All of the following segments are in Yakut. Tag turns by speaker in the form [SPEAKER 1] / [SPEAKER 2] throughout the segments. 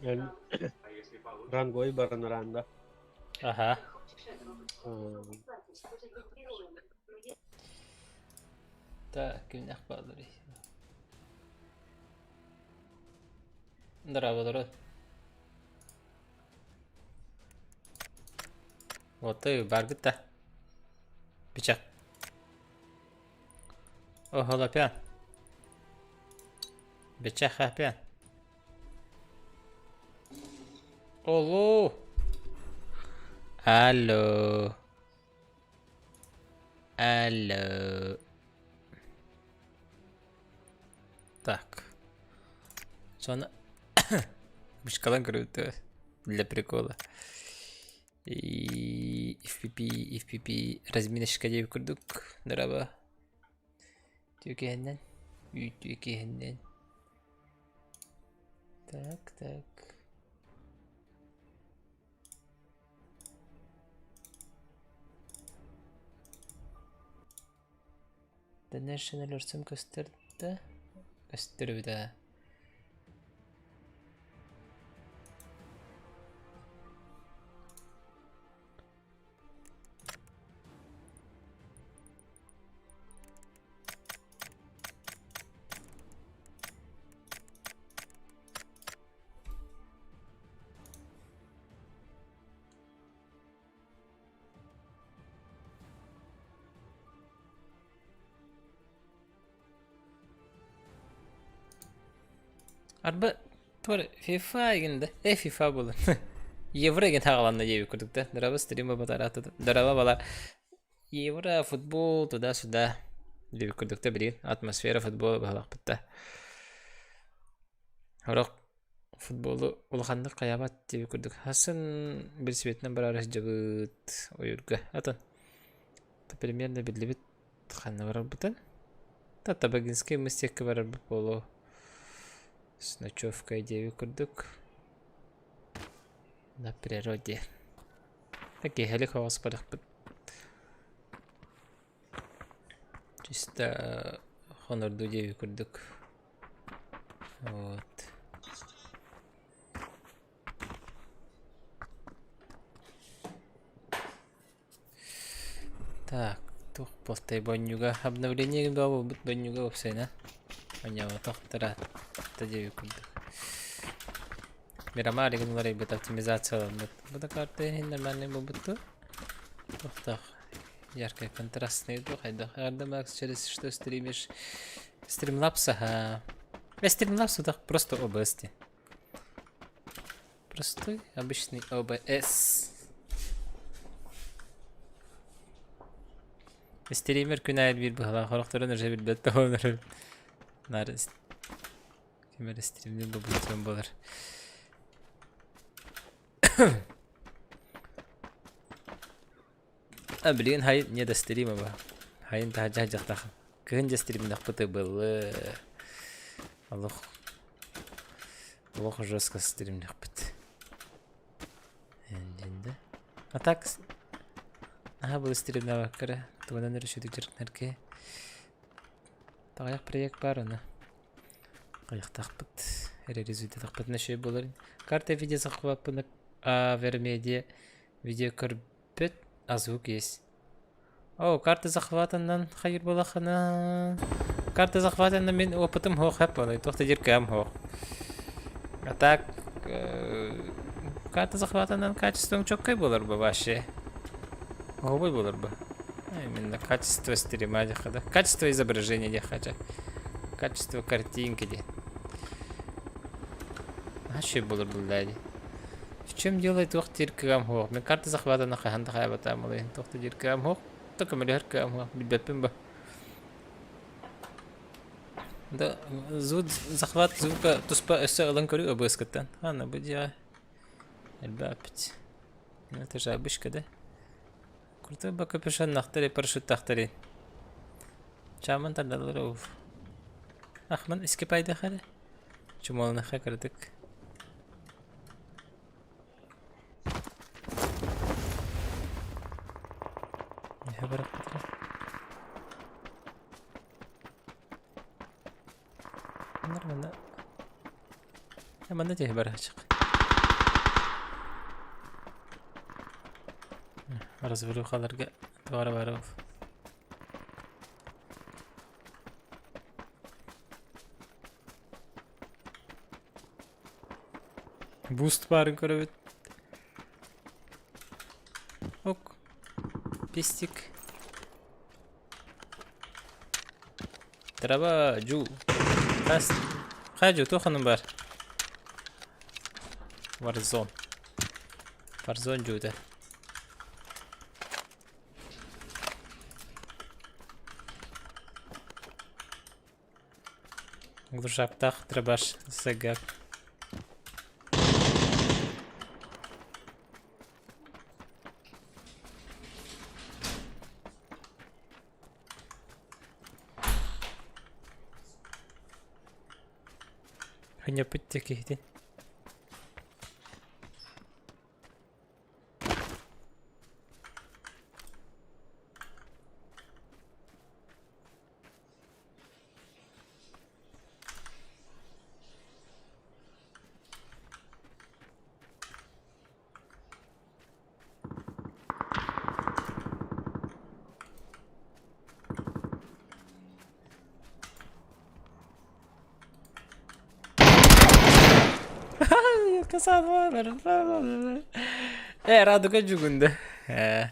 [SPEAKER 1] Ранговый баран ранга.
[SPEAKER 2] Аха. Так, кимнэх баалларый? Здорово, Вот и баргыт да. Бичак. Оһолопян. Бичак хапян. Олу. Алло. Алло. Так. Соны Мышкалан көрүбүт для прикола. И FPP, FPP разминочка диэбит курдук. Дороба. Түкэһиннэн. Үүт түкэһиннэн. Так, так. The National өлөрсөм көстөр да көстөр эбит ээ. Арба туора FIFA игин да э FIFA буолан Евро игин хаҕаланна диэбит курдук да дороба стрима батараата дороба бала Евро футбол туда-сюда диэбит курдук да билигин атмосфера футбола баһылахпыт да Сорох Футболу улаханнык хайаабат диэбит курдук хасын билсибэтинэн бараары сылдьабыт ойуурга. Атын примерно биллибит ханна барарбытын. Та Табагинскай мыс диэкки барарбыт буолуо. С ночевкой диэбит курдук. На природе. Киэһэлик соҕус барыахпыт. Чисто хонордуу диэбит курдук. Вот. Так, туох буолтай бонньуга обновление баа буолбут бонньуга уопсайынан онньоотох ыраатта диэбит курдук. Мирамар игин уларыйбыт оптимизацияламмыт. Бу да карта иһин нормальный буолбут дуо? Туохтаах яркая контрастный дуо хайдах Арда Макс через что стримишь? Стримлапс аха. Э, стримлапс это просто OBS ти. Простой обычный OBS. Стример күн аайы биир быһалаах орохторун уже билбэт тоһонор. Наар ким эрэ стримнир бобуутун буолар. А билигин хай не до стрима ба. Хайын таһырдьа сылдьахтаах. Кыһын дьэ стримнахпыт былы. Олох олох жестко стримнэхпит. Эндинде. А так наһаа былы стримнээбэккэ эрэ тугунан эрэ сүдү дьарыктанарга Таҕайах проект баар аны. Хайахтаахпыт реализуйдатахпытына үчүгэй буолар. Карта видео захваппына Авермедиа видео көрбүт, а звук есть. О, карта захватаннан хайыр буолахына. Карта захватаннан мин опытым суох хэп буолай, туох да диир кыам суох. А так карта захватаннан качествоң чоккай буолар бу вообще. Оһобой буолар бу. Именно качество стрима диэххэ да. Качество изображения диэххэ дьэ. Качество картинки диэн. Вообще буолар буллаа дии. В чем дело туох диир кыам суох. Мин карта захватана хаһан да хайабатаам ол иһин туох да диир кыам суох. Да көмөлөһөр кыам суох. Билбэппин бу. Да звук захват звука туспа өссө ылан көрүү ОБС-кыттан. Аны бу дьиэҕэ элбээппит. Это же обычка, да? Крутой ба капюшоннахтар и парашюттахтар Чааман тардаллар уф. Ахман искипайдах эрэ. Чумолнаха кырдык. Неһэ барахпытара. Нормально. Манна тиһи барачык. Разворухаларга туора баров. Буст баарын көрөбүт. Ок. Пестик. Траба жу. Хас. Хажу туоханын бар. Warzone. Warzone жуута. Глушаптаах трабаш сэгак. Хынньаппыт киһитин. Э, радуга дьүгүндэ. Э.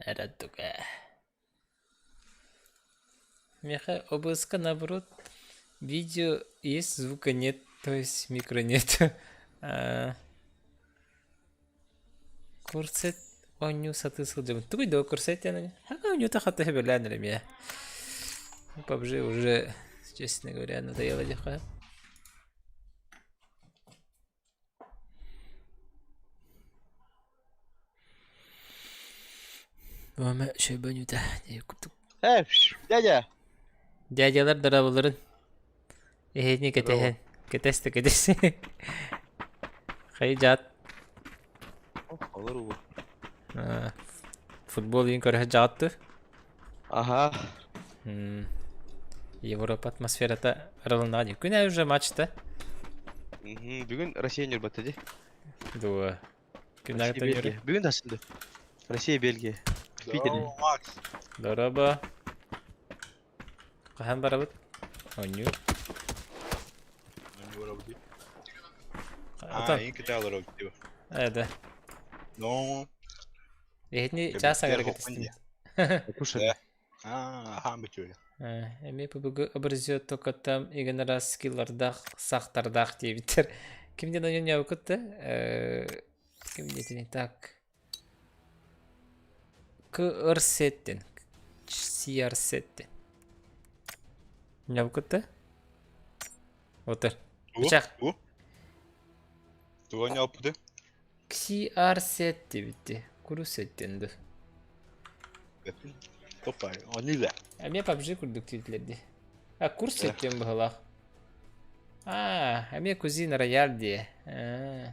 [SPEAKER 2] Радуга. Миэхэ ОБС-ка наоборот видео есть, звука нет, то есть микро нет. Курсет оонньуу сатыы сылдьабын. Тугуй да курсет диэн оонньуута хата сөбүлээн эрэ эмиэ. PUBG уже, честно говоря, надоело диэххэ. Уома шөбөнүтэ курдук.
[SPEAKER 3] Э, дядя!
[SPEAKER 2] Дядялар дорабыларын эһиэтини кэтэһэн кэтэс да кэтэс. Хайы дьаат.
[SPEAKER 3] Олор уу.
[SPEAKER 2] Футбол иин көрөһө дьаҕатты.
[SPEAKER 3] Аха.
[SPEAKER 2] Европа атмосферата арылыннаҕа дии. Күн уже матчта.
[SPEAKER 3] Бүгүн Россия Нюрбата дии.
[SPEAKER 2] Дуо. Күн
[SPEAKER 3] Россия Бельгия. Бүгүн тасынды. Россия Бельгия. Питер.
[SPEAKER 4] Макс.
[SPEAKER 2] Дороба. Хаһан барабыт? Оонньуу.
[SPEAKER 4] Оонньуу А, ин кытаалар олорор.
[SPEAKER 2] Э, да.
[SPEAKER 4] Но.
[SPEAKER 2] Эһитини чаас аҥара кэтэстим.
[SPEAKER 3] Кушай.
[SPEAKER 4] Аа, хаан бүтүө.
[SPEAKER 2] Эмиэ ПБГ образует только там игэн араас скиллардаах, сахтардаах диэбиттэр. Ким диэн ойон да? Ким диэтини так. КР сеттен. CR сеттен. Ньабыкыт да? Отыр. Бычах.
[SPEAKER 4] Туга ньалпыты?
[SPEAKER 2] XR сет диэбитти. Куру сеттен ду.
[SPEAKER 4] Топай, они да.
[SPEAKER 2] Эмиэ PUBG курдук диэтилэр дии. А курс сеттен быһылаах. А, эмиэ кузина рояль дии. А.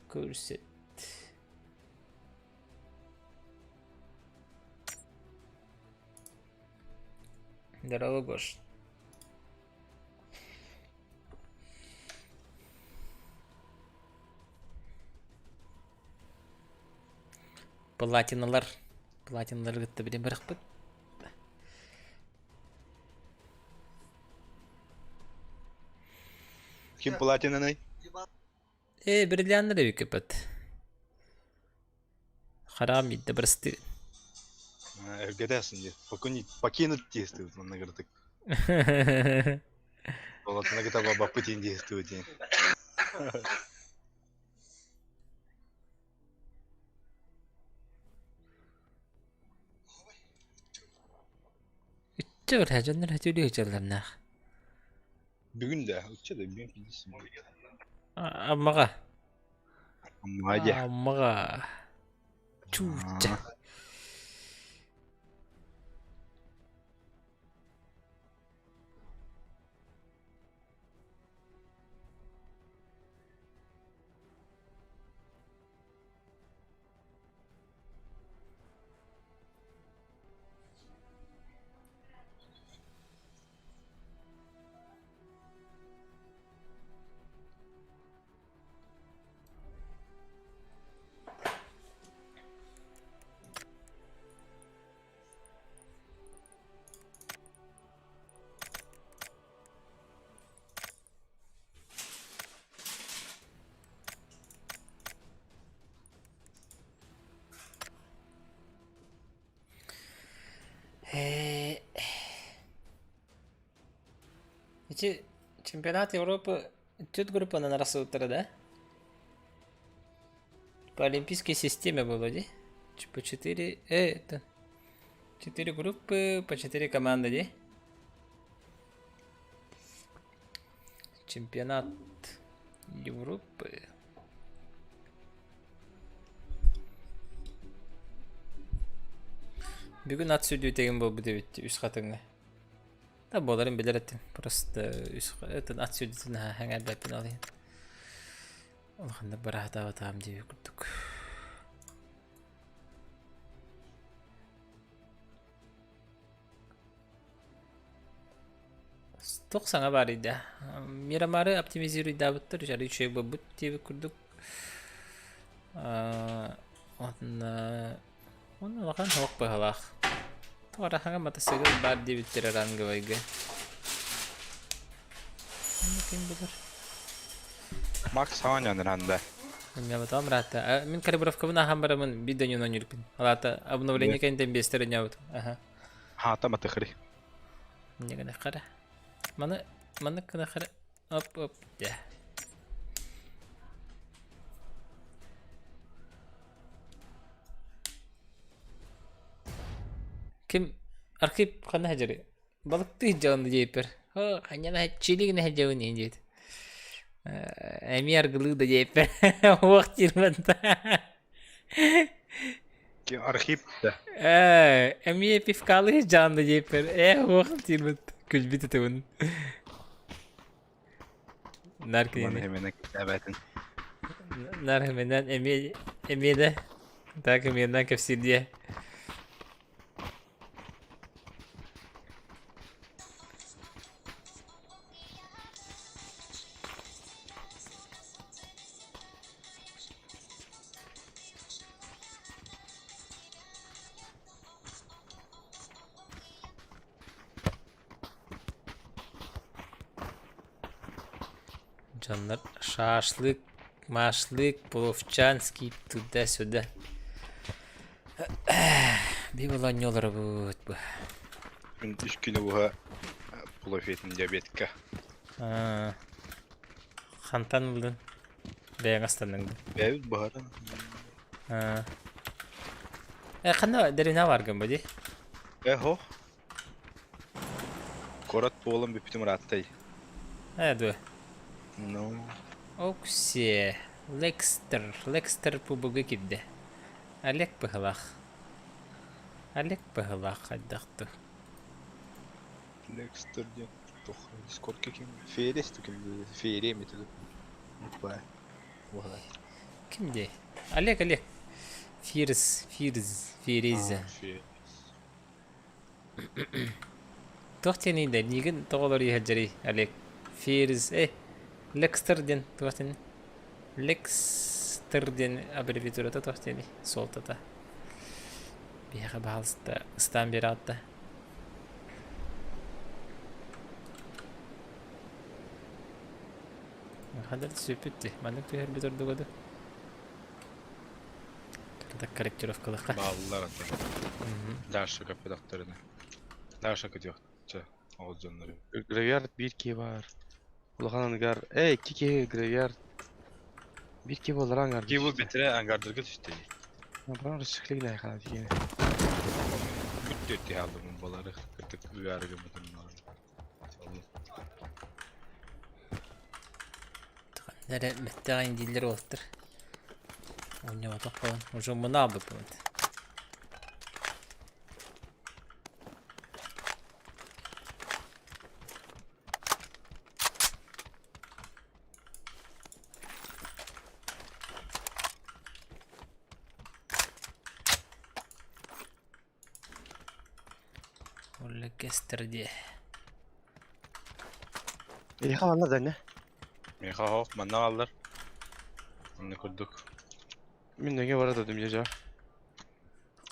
[SPEAKER 2] Курсет. Здорово, Гош. Платиналар. Платиналар кытта билин барахпыт.
[SPEAKER 4] Ким платинанай?
[SPEAKER 2] Э, бриллианнар эбиккеппит. Хараам биирдэ бырастыы.
[SPEAKER 4] Эргэтээсин дии. Покинуть диэстибит манна кыратык. Болотуна кыта баппытин диэстибит диэн.
[SPEAKER 2] Үччэ бэрһэ дьоннор өтүүлүү сылдьалларнаах.
[SPEAKER 4] Бүгүн да, үччэ да бүгүн билсим.
[SPEAKER 2] Аммаҕа.
[SPEAKER 4] Аммаҕа дьэ.
[SPEAKER 2] Аммаҕа. Чуучча. Ити чемпионат Европы түөрт группанан арахсыбыттара да? По олимпийской системе было, ди? По четыре... это... Четыре группы, по четыре команды, ди? Чемпионат Европы. Бүгүн ат сүүрдүүтэгин буолбут эбит үс хатыҥҥа. Да буоларын билэр этим. Просто үс ат сүүрдүүтүн хаҥарбаппын ол иһин. Улаханнык бараатаабатаҕым диэбит курдук. Туох саҥа баарый да? Мирамары оптимизируйдаабыттар, үчүгэй үчүгэй буолбут диэбит курдук. Уонна уонна улахан суох быһалаах. Тоҕо эрэ хаҥа матасыыкыл баар диэбиттэрэ ранговайга. Ким билэр?
[SPEAKER 4] Макс оонньоон ыранда.
[SPEAKER 2] Онньообутоҕум ыраатта. Мин калибровкабын ааһан бараммын биир да онньоон оонньуурбун. Ол аата обновление кэнниттэн биэстэр онньообутум. Аха.
[SPEAKER 4] Хаата матыхри.
[SPEAKER 2] Инньэ гынаххара. Маны маннык гынаххара оп оп дэ. Ким Архип ханна сылдьарый? Балыктыы сылдьаҕын диэппэр. Оо, ханньана чилигинэ сылдьабын иһин диэт. Эмиэ аргылыы да диэппэр. Уох диирбэн
[SPEAKER 4] Ким Архип да.
[SPEAKER 2] Эмиэ пивкалыы сылдьаҕын да диэппэр. Уох диирбин күлбүт этибин. Нар
[SPEAKER 4] Маны
[SPEAKER 2] кинини.
[SPEAKER 4] хэмэнэ кэпсээбэтин.
[SPEAKER 2] Нар хэмэнэн эмиэ эмиэ да так эмиэнэн кэпсиир диэ. Дьоннор шашлык, машлык, половчанский туда-сюда. Биир олонньолоробут бу.
[SPEAKER 4] Күн үс күнү быһа плофетин диабетка.
[SPEAKER 2] Хантан ылдын? Бэйэҥ астанныҥ дуу?
[SPEAKER 4] Бэйэбит быһаран.
[SPEAKER 2] Э, ханна дэриэбинэ бааргын бу дии?
[SPEAKER 4] Эхо. Куорат буолан бүппүтүм ырааттай.
[SPEAKER 2] Ээ дуо?
[SPEAKER 4] Ну.
[SPEAKER 2] Оксие, Лекстер, Лекстер пубуга киирдэ. Олег быһылаах. Олег быһылаах хайдах дуу?
[SPEAKER 4] Лекстер диэн туох Дискордка ким? Ферес ким Ферия эми тугу? Буква.
[SPEAKER 2] Ким диэй? Олег, Олег. Фирс, Фирз, Фереза. Туох диэний да, миигин тоҕолор иһэлдьэрий, Олег? Ферз, э, Лекстер диэн туох диэн? Лекстер диэн аббревиатурата туох диэний? Суолтата. Биһиэхэ баһаалыста ыстаан биэрэҕит да? Ханна сүппүт дии. Маннык түһэрбит ордуга дуу? Так корректировкалыахха.
[SPEAKER 4] Бааллар ата. Даша көппөтөхтөрүнэ. Даша көтүөхчэ оҕус дьоннору.
[SPEAKER 3] Гравиард биир киһи баар. Улахан ангар. Эй, икки киһи гравиард. Биир киһи буоллар ангар.
[SPEAKER 4] Ки бу бэтэрэ ангардарга түстэ.
[SPEAKER 3] Баар шихлик хаана тиийэн.
[SPEAKER 4] Бүттү алдым балары. Кытык ыарыгы бутун.
[SPEAKER 2] Эрэ мэттэҕин дииллэр уолаттар. Оонньооботох буолан уже муна албыппыт. Оркестр диэ.
[SPEAKER 3] Эйиэхэ манна да не?
[SPEAKER 4] Миэхэ оһох манна аҕаллар. Онно курдук.
[SPEAKER 3] Мин нөҥүө бара додум дьэ.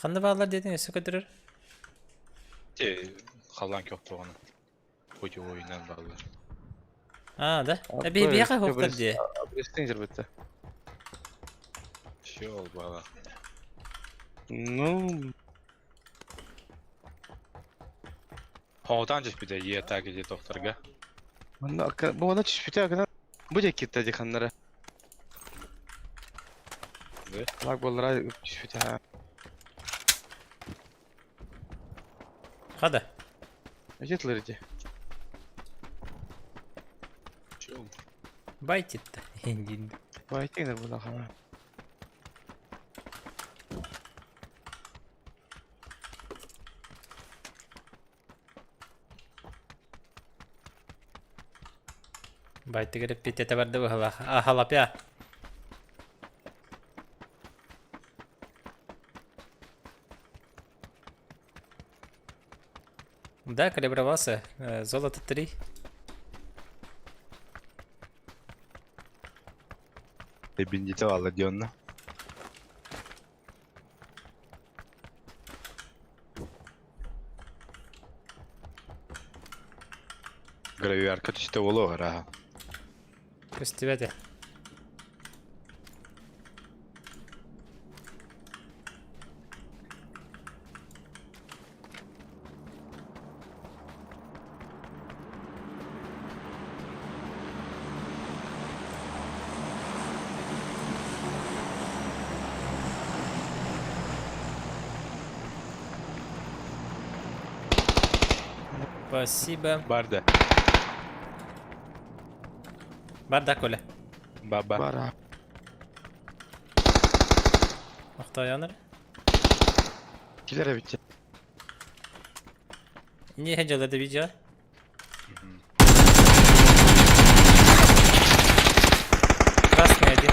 [SPEAKER 2] Ханна бааллар диэтиҥ өссө көтөрөр?
[SPEAKER 4] Те халлаан көхтөҕүнэ. Путевойунан бааллар.
[SPEAKER 2] А, да? Биһиэхэ оһохтор диэ.
[SPEAKER 3] Обрезтең жырбытта.
[SPEAKER 4] Все ол баала.
[SPEAKER 3] Ну,
[SPEAKER 4] Хоҕутаан түспүтэ ийэ атака дии тохторго.
[SPEAKER 3] Манна бу она түспүтэ гына бу диэки киирдэ дии ханнара.
[SPEAKER 4] Да?
[SPEAKER 3] Лаг буоллара түспүтэ ha.
[SPEAKER 2] Хада.
[SPEAKER 3] Эти тылыр ити.
[SPEAKER 4] Чё?
[SPEAKER 2] Байтит-то. Индин.
[SPEAKER 3] Байтыгынар була хана.
[SPEAKER 2] Байтыгар эппиэтэ барды быһалаах. Ахалапя. Да, калибровался. Золото 3.
[SPEAKER 4] Бендите валла дионна. Гравиарка түстэ боло араха.
[SPEAKER 2] Көстүбэтэ. Спасибо.
[SPEAKER 4] Барда.
[SPEAKER 2] Барда Коля.
[SPEAKER 4] Баба.
[SPEAKER 3] Бара.
[SPEAKER 2] Охтоёнор.
[SPEAKER 3] Килер эбит.
[SPEAKER 2] Не хотел это видео. Красный один.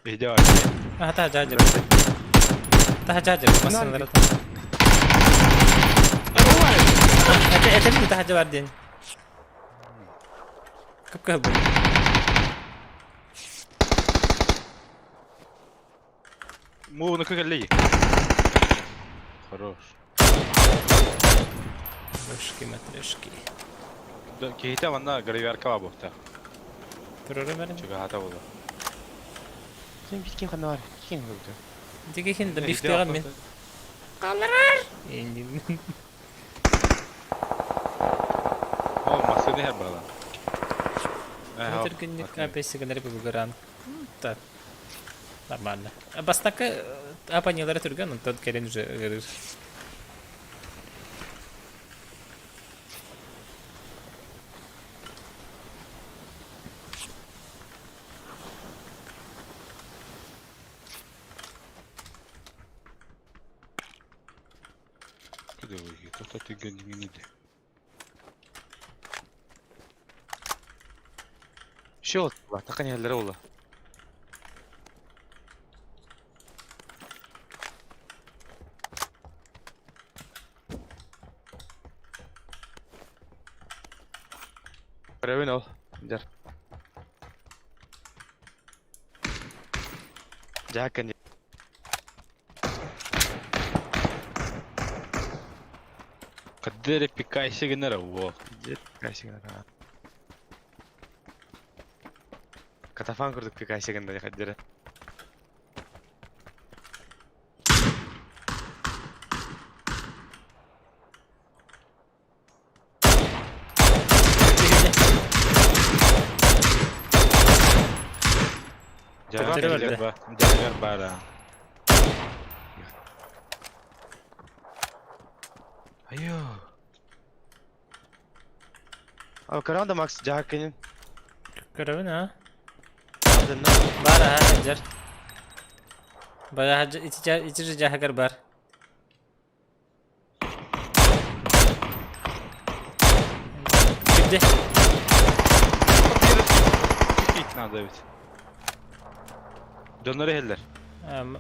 [SPEAKER 4] Идеально.
[SPEAKER 2] Ага, та жаджер. Та жаджер, масалар. Это это не та жаджер день. Кып кып.
[SPEAKER 4] Муны көлли. Хорош.
[SPEAKER 2] Башки матрешки.
[SPEAKER 4] Киһитэ манна гравиарка бабухта.
[SPEAKER 2] Турары бәрін.
[SPEAKER 4] Чугаһата була.
[SPEAKER 3] Сен бит ким ханна бар? Ким көрдү?
[SPEAKER 2] Дигехин да бифтеган мен. Инди.
[SPEAKER 4] О, массыны һәр бала.
[SPEAKER 2] Өтөргүннүк апесигенер бүгүран. Так. Нормально. Бастакы апанилары түргөн, онтон кэлин уже ыгырыр.
[SPEAKER 4] Куда вы? Тота тыган миниде.
[SPEAKER 3] Шо ол? Такан ерлери ола. Көрөбүн ол. Дер. Жакын.
[SPEAKER 4] Кадere пикайся генера во.
[SPEAKER 3] Дет кайсыгына. Катафан көрдүк пикайсыгында кадere.
[SPEAKER 2] Кадere
[SPEAKER 4] Жагар жагар бара. Айо.
[SPEAKER 3] А көрөндө Макс жакынын.
[SPEAKER 2] Көрөбүн, а?
[SPEAKER 3] Адына.
[SPEAKER 2] Бар, а, ханжар. Бар, ичи жахагар бар. Где?
[SPEAKER 4] Кит надо ведь. Доноры хеллер.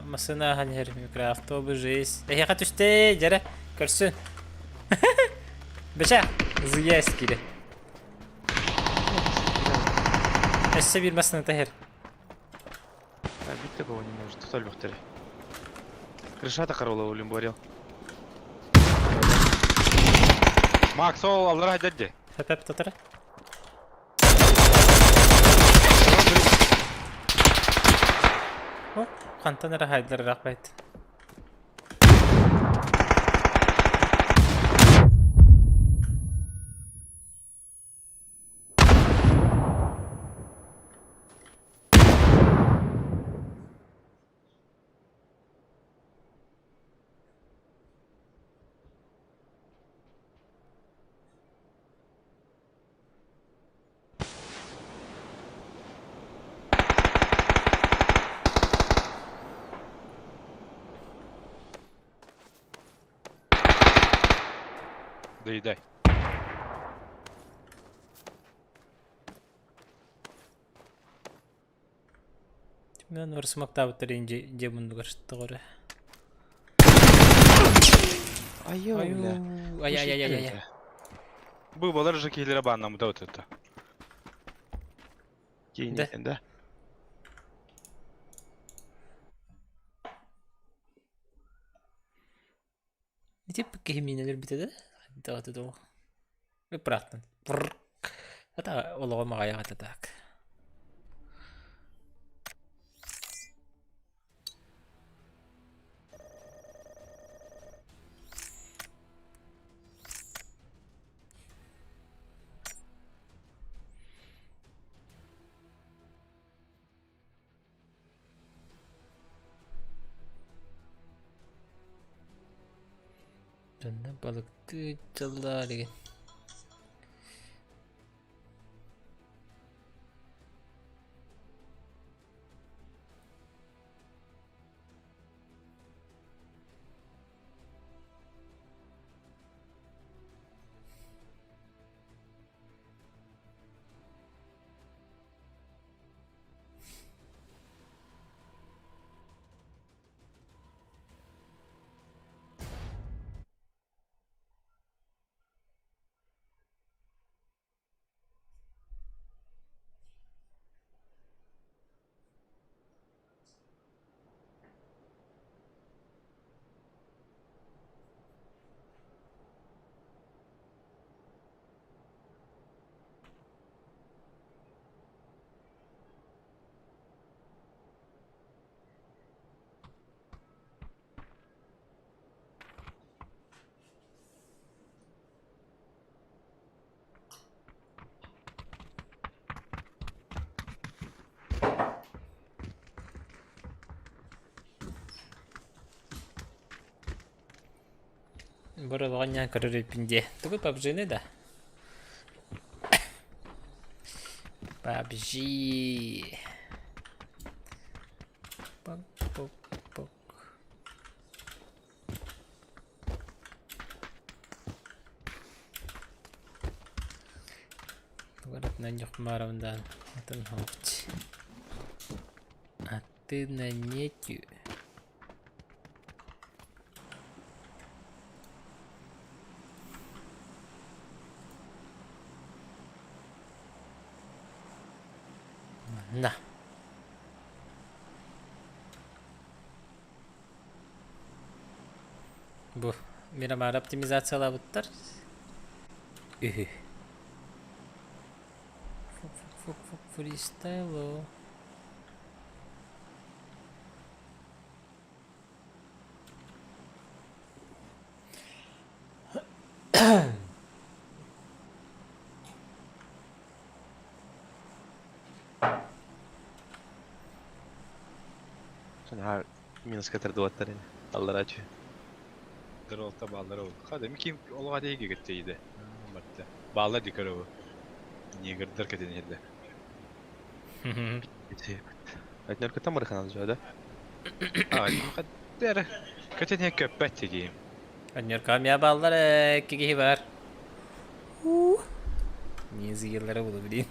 [SPEAKER 2] Масына ханжар микроавтобус жизнь. Эхе түсте, жара, көрсүн. Беча, зыя эскире. Эссе бир масына тахер.
[SPEAKER 3] Бит такого не может. Тут альбахтары. Крышата караула улим борел.
[SPEAKER 4] Макс ол аллара дәдде.
[SPEAKER 2] Хәпәп татара. О, қантан ара хайдлар рахмет.
[SPEAKER 4] Доедай.
[SPEAKER 2] Мен ырсымактаабыттар ин дьиэ муннугар тоҕо эрэ.
[SPEAKER 3] Айыы, бля.
[SPEAKER 2] Ай ай ай ай ай.
[SPEAKER 4] Бу балар же киһилэрэ бааннаммыта вот это.
[SPEAKER 2] Да.
[SPEAKER 3] Кейин да.
[SPEAKER 2] Ити киһи миинэлэр бүтэ да? Даҕаты доо. Ыппыраахтан. Ата олоҕо маҕайах ата так. Дьонно балыктыы дьаллаа илигин. Бырылаҕын көрөр эбиппин диэ. Тугу PUBG-ны да? PUBG. Пок пок пок. Тугу ньухмаарамдаан атын хоохч. Аты на нетю. На. Бу Мирамар оптимизациялаабыттар. Үһү. Фук фук фук фристайло.
[SPEAKER 3] Ха минус катардуаттар ини. Алларачы.
[SPEAKER 4] Дыролта баллары ол. Хада ким олға дейге кетті Батта. Баллар дикер ол. Негрдер кетен еді.
[SPEAKER 3] Айтнер кытам бархан жада.
[SPEAKER 4] А, хаддер. Кетен хек көппәт дегем.
[SPEAKER 2] Аннер камя баллар киги бар. Не зыеллары буду, блин.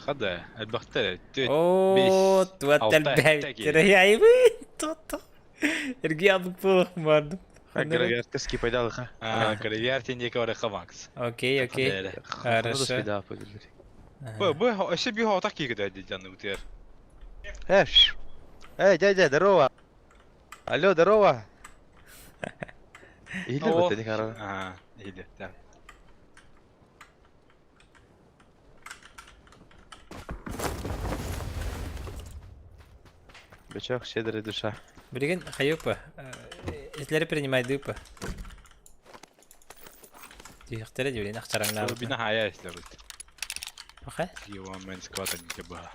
[SPEAKER 4] Хада, әлбәттә.
[SPEAKER 2] О, туаттал бәйттер яйбы. Тото. Эрги абык болық бардым.
[SPEAKER 3] Гравиарка пайдалы ха.
[SPEAKER 4] А, гравиар тендеке бар Макс.
[SPEAKER 2] Окей, окей. Хорошо.
[SPEAKER 4] Бу, бу, өсө би хата киге дә жаны үтер.
[SPEAKER 3] Эш. Эй, дядя, здорово. Алло, здорово. Или вот это хорошо.
[SPEAKER 4] А, или, да.
[SPEAKER 3] Бычок, щедрая душа.
[SPEAKER 2] Билген хайыпа. Этлери принимай дыпа. Дүйөхтөрө дүйрен акчараңнаа.
[SPEAKER 4] Бина хая эсләбит.
[SPEAKER 2] Аха.
[SPEAKER 4] Его мен сквата не ба.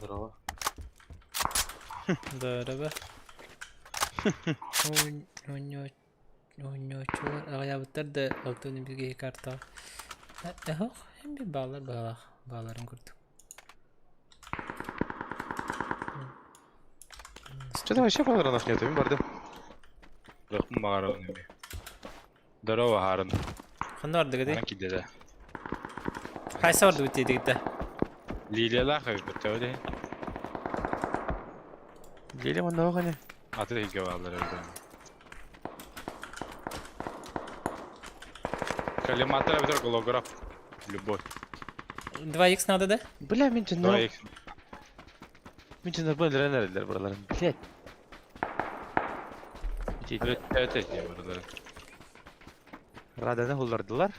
[SPEAKER 3] Здорово.
[SPEAKER 2] Здорово. Оонньооччулар аҕыйаабыттар да алтын бигэ картаҕа эһох эми баалар баалаах бааларын курдук.
[SPEAKER 3] Что-то вообще патронов нету, мин бардым.
[SPEAKER 4] Рахым баҕарабын эми. Здорово, Харын.
[SPEAKER 2] Ханна бардыгыт
[SPEAKER 4] Ханан киирдэ?
[SPEAKER 2] Хайса бардыбыт диэтигит да?
[SPEAKER 4] Лилиялаах эбит бөттөҕө
[SPEAKER 3] Лилия манна ини.
[SPEAKER 4] Аты иһгэ бааллар эбит. Коллиматор эбэтэр голограф. Любой.
[SPEAKER 2] 2х надо да?
[SPEAKER 3] Бля, мин төннөр.
[SPEAKER 4] 2x.
[SPEAKER 3] Мин төннөр бу өлөрөн эрэллэр бураларын. Блядь.
[SPEAKER 4] Evet, evet, evet diye buraları.
[SPEAKER 3] Раданы hullardылар.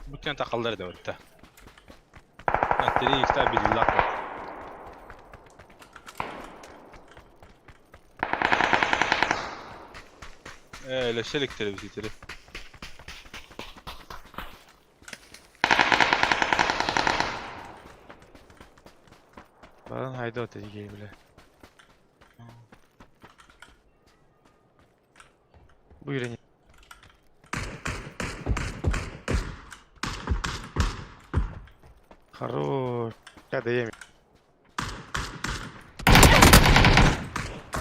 [SPEAKER 4] Bütün takalları da ötte. Hatta x'ler bir yıllar var. Leşelik televizyon.
[SPEAKER 3] Баран хайда от эти бля. Бу үйрени. Хорош. Я даем.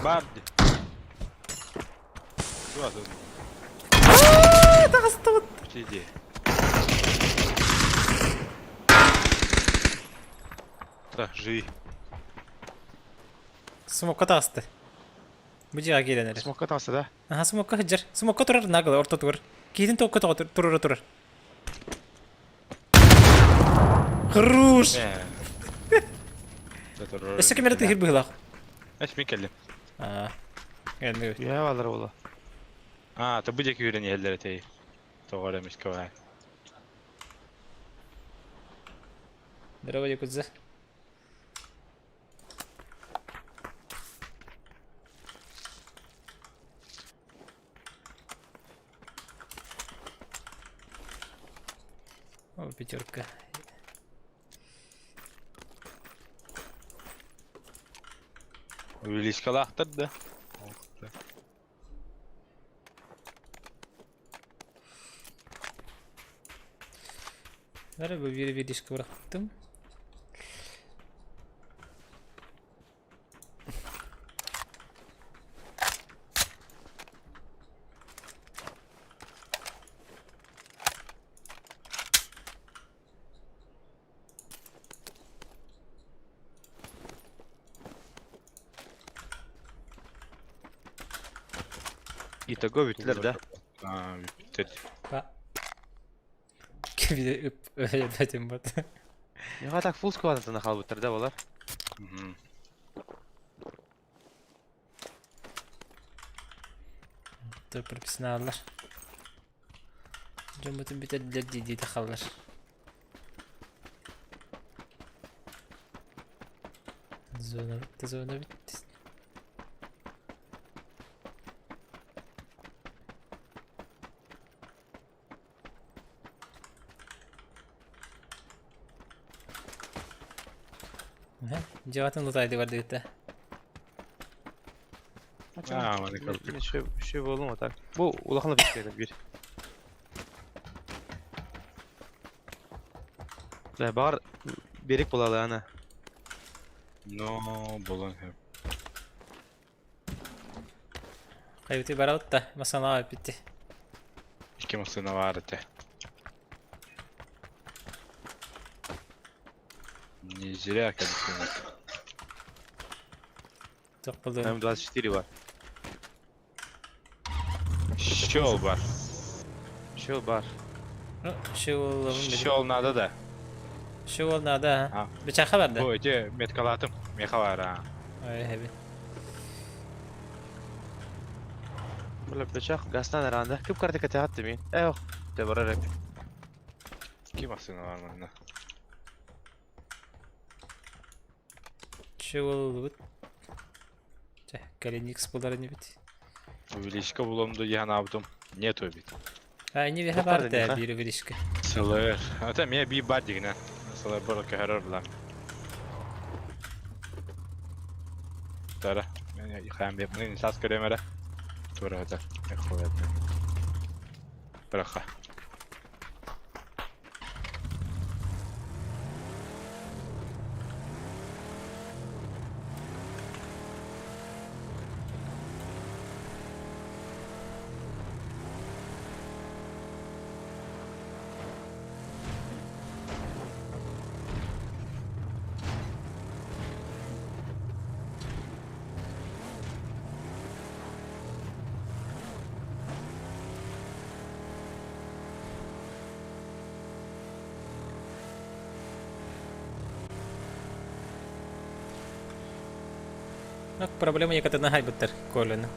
[SPEAKER 4] Барди. Что тут?
[SPEAKER 2] Таҕыстыбыт.
[SPEAKER 4] Иди. Так, живи.
[SPEAKER 2] Смокка таҕысты. Бу дьиэҕэ киирэн эрэр.
[SPEAKER 3] Смокка таҕыста да?
[SPEAKER 2] Аха, смокка сылдьар. Смокка турар нагло ортотугар. Киһитин тоққа тоҕо турура турар. Хорош! Өссө ким эрэ тыһыр быһыылаах.
[SPEAKER 4] Эс мин кэллим.
[SPEAKER 2] Аа. Кэллим.
[SPEAKER 3] Үйэ балар буола.
[SPEAKER 4] Аа, ты бу диэки үүрэн иһэллэр этэй. Тоҕо эрэ эмискэ баар.
[SPEAKER 2] Здорово, Якудза. О, пятерка.
[SPEAKER 4] Увеличкалаахтар да.
[SPEAKER 2] Бары бу биир видишка бырахтым.
[SPEAKER 3] Итого бүттүлэр да?
[SPEAKER 4] Аа, бүттүлэр.
[SPEAKER 2] Па. Кибиде үп өйөтөтүм бат.
[SPEAKER 3] Миэхэ так full squad хаалбыттар да балар?
[SPEAKER 2] Тур профессионаллар. Дьоммутун бүтэрдилэр дии-дии тахаллар. Зона битти, зона битти. Дьиэҕитин лутаайдыы бардыгыт да?
[SPEAKER 4] Аа, маны көрдүк.
[SPEAKER 3] Үчүгэй буоллум а так. Бу улахан да бир. Бля, баар берик буолалы ана.
[SPEAKER 4] Но булан хэп.
[SPEAKER 2] Хайбыты барабыт да, масанаға битти.
[SPEAKER 4] Икки массыына баар этэ. Не зря кэлбитим.
[SPEAKER 2] Туох буолуой?
[SPEAKER 3] М24 бар.
[SPEAKER 4] Щел бар.
[SPEAKER 3] Щел бар.
[SPEAKER 2] Ну, щеллабын били.
[SPEAKER 4] Щел надо да.
[SPEAKER 2] Щел надо,
[SPEAKER 4] А.
[SPEAKER 2] Бычаха бар да?
[SPEAKER 4] Бу эти меткалаатым. Меха бар аа.
[SPEAKER 2] Ой, хэби.
[SPEAKER 3] Бля, бычах гастан эранда. Кып карта кэтэ мин. Эх, те барар эп.
[SPEAKER 4] Икки массыына бар манна.
[SPEAKER 2] Щеллабыт. Чэ, кэлин X булар инибит.
[SPEAKER 4] Увеличка булам ду ян абдум. Нету бит.
[SPEAKER 2] А, не
[SPEAKER 3] Туох
[SPEAKER 2] бар
[SPEAKER 3] баар
[SPEAKER 2] да
[SPEAKER 3] диэхэ?
[SPEAKER 2] биир увеличка.
[SPEAKER 4] Сылыр. Ата эмиэ биир баар дигинэ. Сылырбар көһөрөр булам. Тара. Хаан бэп саас көрөм эрэ. Тура это. Быраха.
[SPEAKER 2] Проблема якатына хайбыттар Коляны.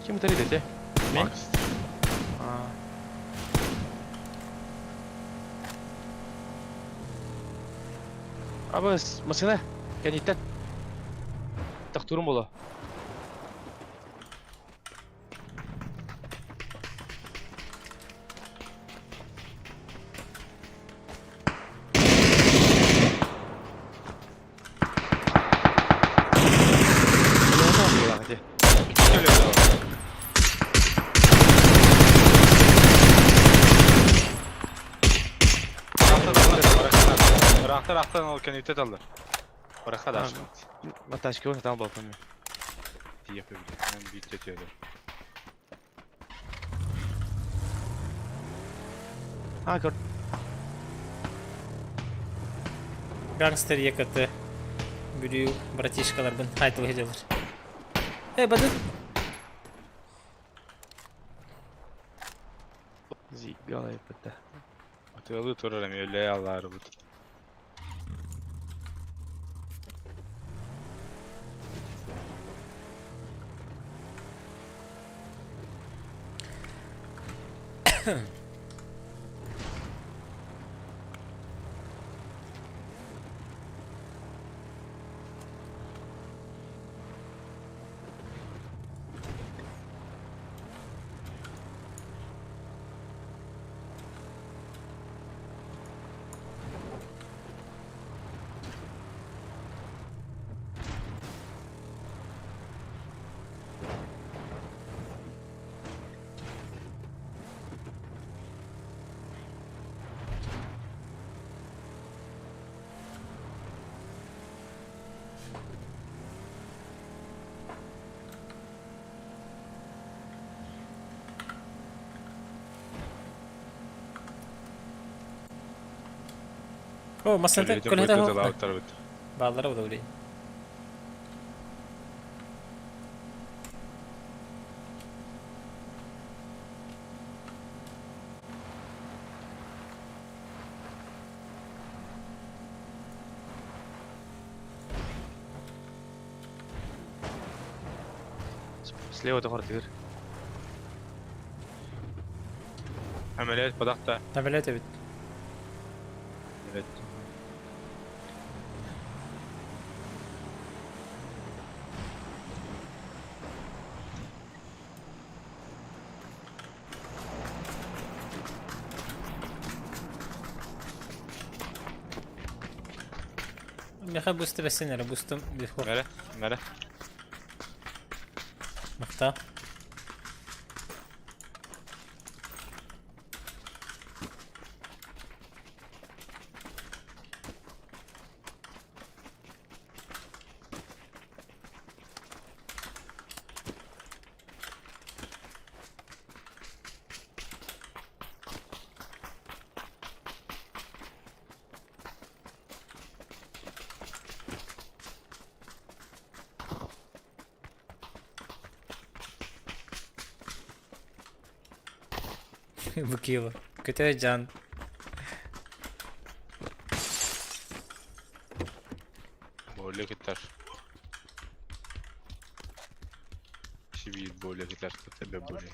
[SPEAKER 3] Ким ытар идэтэ?
[SPEAKER 2] Мин?
[SPEAKER 4] Макс.
[SPEAKER 3] Аа. Абыс, машина кэнниттэн. Тохтуурум буолуо.
[SPEAKER 4] Ыраахтар ахтан ол кэнниттэн таллар. Бараха да
[SPEAKER 3] Маташка там был помню.
[SPEAKER 4] Тиийэ мен биир төтүөлөр.
[SPEAKER 3] А, көр.
[SPEAKER 2] Гангстер ЕКТ. Бүлүү братишкаларбын айтыл сылдьаллар. Э, бады.
[SPEAKER 3] Зигала еппетэ.
[SPEAKER 4] Атыылыы турар эми өлөө аллаарыбыт.
[SPEAKER 2] О, массыната көлөһөтө оһох. Бааллара удовление.
[SPEAKER 3] Слева тохор тыгыр.
[SPEAKER 4] Әмелет падақта.
[SPEAKER 2] Әмелет эбит.
[SPEAKER 4] Әмелет.
[SPEAKER 2] Меха бусты бэсин эрэ бустум бихуох.
[SPEAKER 4] Мәрэ, мәрэ.
[SPEAKER 2] Махта. Букила. Көтө жан.
[SPEAKER 4] более кытар тебе более.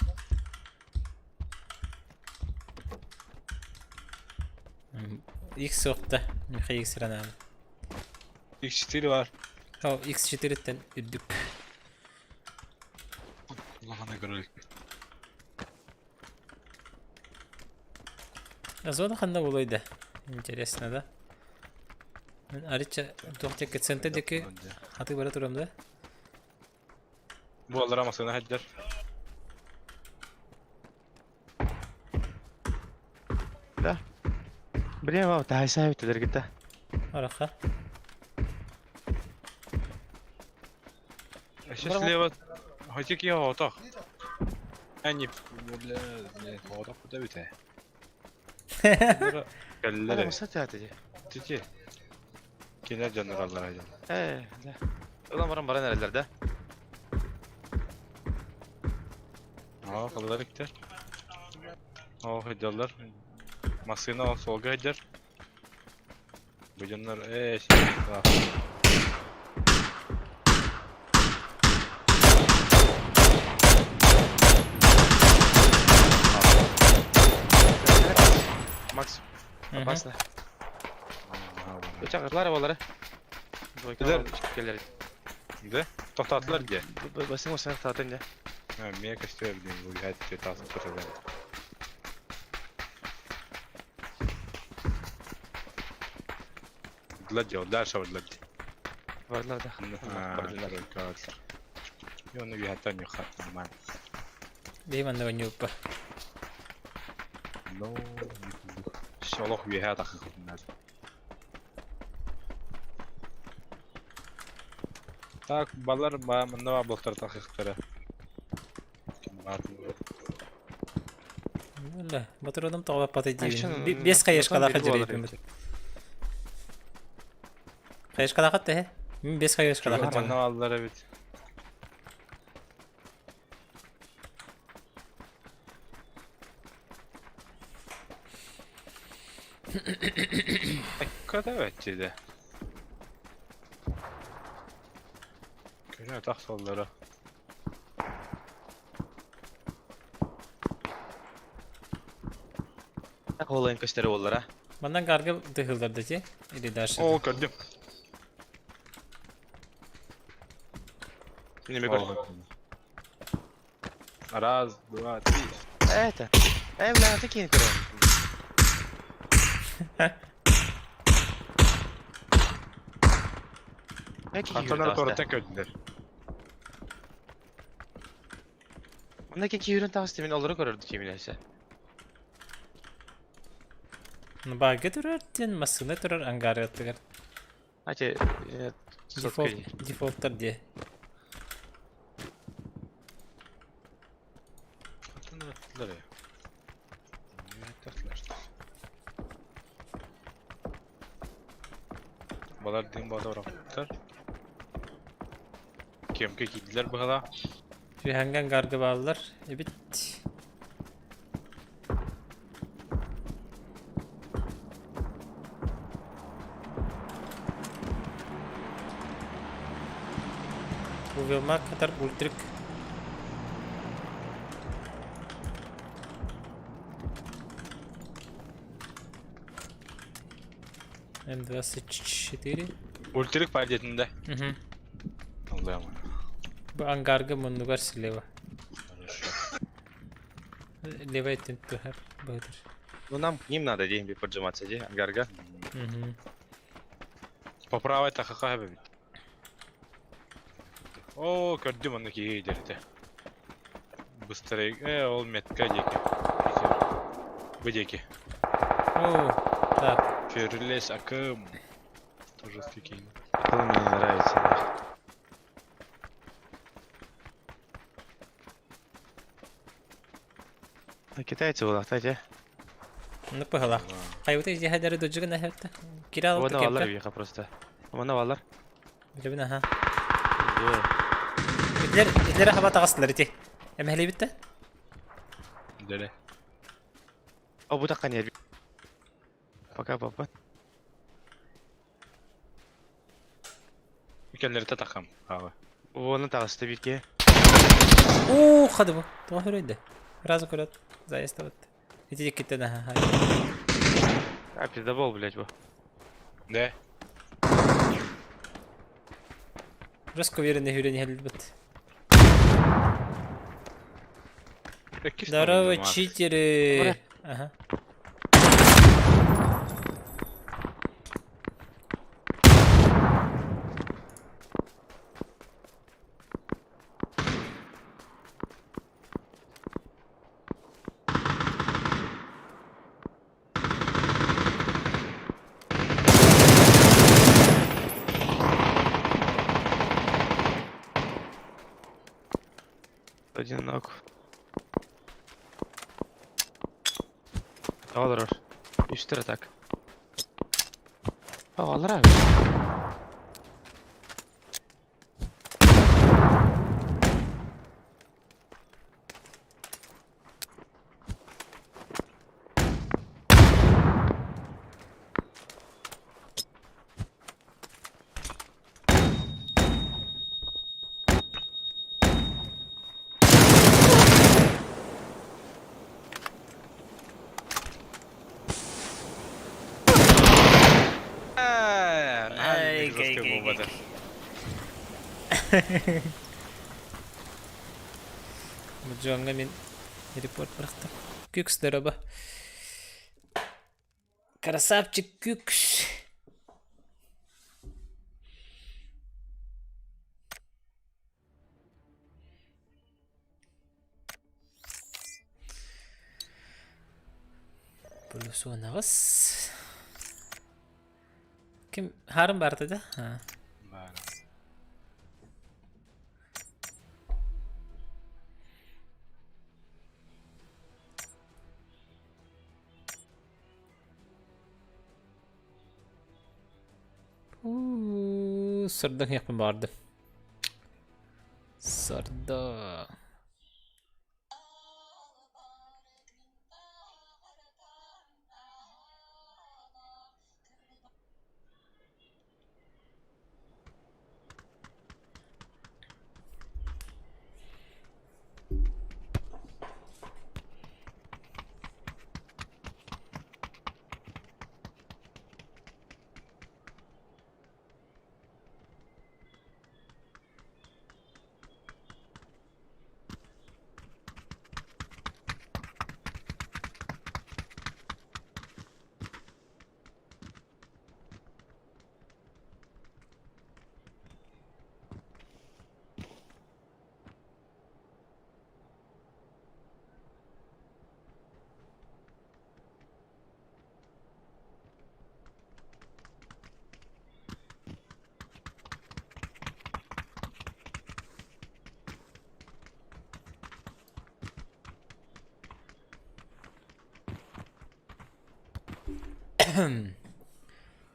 [SPEAKER 2] X суохта. Михаил X ыранаабыт.
[SPEAKER 4] X4 бар.
[SPEAKER 2] О, X4-тен үрдүк.
[SPEAKER 4] Улахана көрөлүк.
[SPEAKER 2] А зона ханна буолуой да? Интересно, да? Мен арыча туох диэки центр диэки хатыы бара турам да?
[SPEAKER 4] Буоллара масына хаддар.
[SPEAKER 3] Да. Бля, вау, таһайса эбиттилер гитта.
[SPEAKER 2] Араха.
[SPEAKER 4] Еще слева. Хотик я отох. Они, бля, бля, отох куда бите.
[SPEAKER 3] Ана
[SPEAKER 4] Кэллэр
[SPEAKER 3] маса театр.
[SPEAKER 4] Тити. Кинер дьоннор аллар дьон.
[SPEAKER 3] Э, да. Улам баран баран эрэллэр да.
[SPEAKER 4] Аа, халлар иктер. Оо, хыдьаллар. Массыына ол суолга сылдьар. Бу дьоннор ээ
[SPEAKER 3] Макс, опасно. Чакырлар балары.
[SPEAKER 4] Килер.
[SPEAKER 3] Келер.
[SPEAKER 4] Да? Тохтатылар дии.
[SPEAKER 3] Басың осына татын да.
[SPEAKER 4] Мия көстөр диэн бу иһээт таас турар. Длади, дальше длади.
[SPEAKER 3] Бардылар да. Бардылар.
[SPEAKER 4] Оны үһәттен юхат нормально.
[SPEAKER 2] Бей манна вонюппа.
[SPEAKER 4] Ну, Олох үһә тахыхтыннар. Так, балар ба манна ба блоктар тахыхтара.
[SPEAKER 2] Бля, батыродум тоҕо паты
[SPEAKER 3] Айшын,
[SPEAKER 2] диибин. Бес хаешкалаха
[SPEAKER 3] бир буолар
[SPEAKER 2] дьириэппин. Хаешкалаха тэһэ. Мин бес хаешкалаха
[SPEAKER 4] Манна баллар бит. Када бәтчеде. Көрө тахсаллара.
[SPEAKER 3] Олайын көстері болар, а?
[SPEAKER 2] Маннан гаргы дыхылдар ти. Или дальше.
[SPEAKER 4] О, көрдүм.
[SPEAKER 3] Неме көр.
[SPEAKER 4] Раз, два, три.
[SPEAKER 3] Это. Э, бля, ты кинь көрөм.
[SPEAKER 4] Антонар торта көдүлөр.
[SPEAKER 3] Мында ки юрен тагысты мен олары көрөрдү киминесе.
[SPEAKER 2] Багы турар тен массына турар ангары оттыгар.
[SPEAKER 3] Ате,
[SPEAKER 2] Дефолт дефолттар де.
[SPEAKER 4] Антонар аттылар я. Балар дин бада орактар. Кемке кийдилер быһала.
[SPEAKER 2] Түһәнгән гаргы баалар. Эбит. Увелма катар ультрик. М24.
[SPEAKER 4] Ультрик пардетинде.
[SPEAKER 2] Угу.
[SPEAKER 4] Аллаам.
[SPEAKER 2] Бу ангарга муннугар слева.
[SPEAKER 4] Хорошо.
[SPEAKER 2] Левая тентухар быдыр.
[SPEAKER 3] Ну нам к ним надо деньги поджиматься, де, ангарга.
[SPEAKER 2] Угу.
[SPEAKER 4] По правой тахаха бит. О, көрдүм аны киһи дерте. Быстрее. Э, ол метка диэки. Бу диэки.
[SPEAKER 2] О, так.
[SPEAKER 4] Ферлес акым. Тоже скикин.
[SPEAKER 3] Это мне не нравится. нахуй. А китайцы была, кстати.
[SPEAKER 2] Ну пыгала. Хайбыты жиһадары дожугун ахатта. Кирал
[SPEAKER 3] Вон алар веха просто. Вон алар.
[SPEAKER 2] Билебин аха.
[SPEAKER 3] Двое.
[SPEAKER 2] Итлер итлер хаба тагастылар ити. Эмхели битте.
[SPEAKER 4] Дере.
[SPEAKER 3] О, бу такка не. Пока, папа.
[SPEAKER 4] Икенлерте тахам. Ага.
[SPEAKER 3] Вон тагысты бирке.
[SPEAKER 2] Уу, хады бу. Тоҕо хөрөйдө? Сразу көрөт. Заезд табыт. Ити диккиттен аха.
[SPEAKER 3] А, пиздобол, блядь, бу.
[SPEAKER 4] Да.
[SPEAKER 2] Жестко уверенно хүрен иһэлбит.
[SPEAKER 4] Иккис
[SPEAKER 2] Здорово,
[SPEAKER 4] номерда маар.
[SPEAKER 2] читеры. Ага.
[SPEAKER 3] Один ног. Олорор. Үстер так. Алар.
[SPEAKER 4] Э,
[SPEAKER 2] Ай,
[SPEAKER 4] наһаа жесткий
[SPEAKER 2] гей, гей,
[SPEAKER 4] буолбата.
[SPEAKER 2] Бу мен репорт бырахтым. Күкс здорово. Красавчик Күкс. Плюс 18. Ким Харым барды да? Ha.
[SPEAKER 4] Баар.
[SPEAKER 2] Уу, сырдың яқпын барды. Сырды.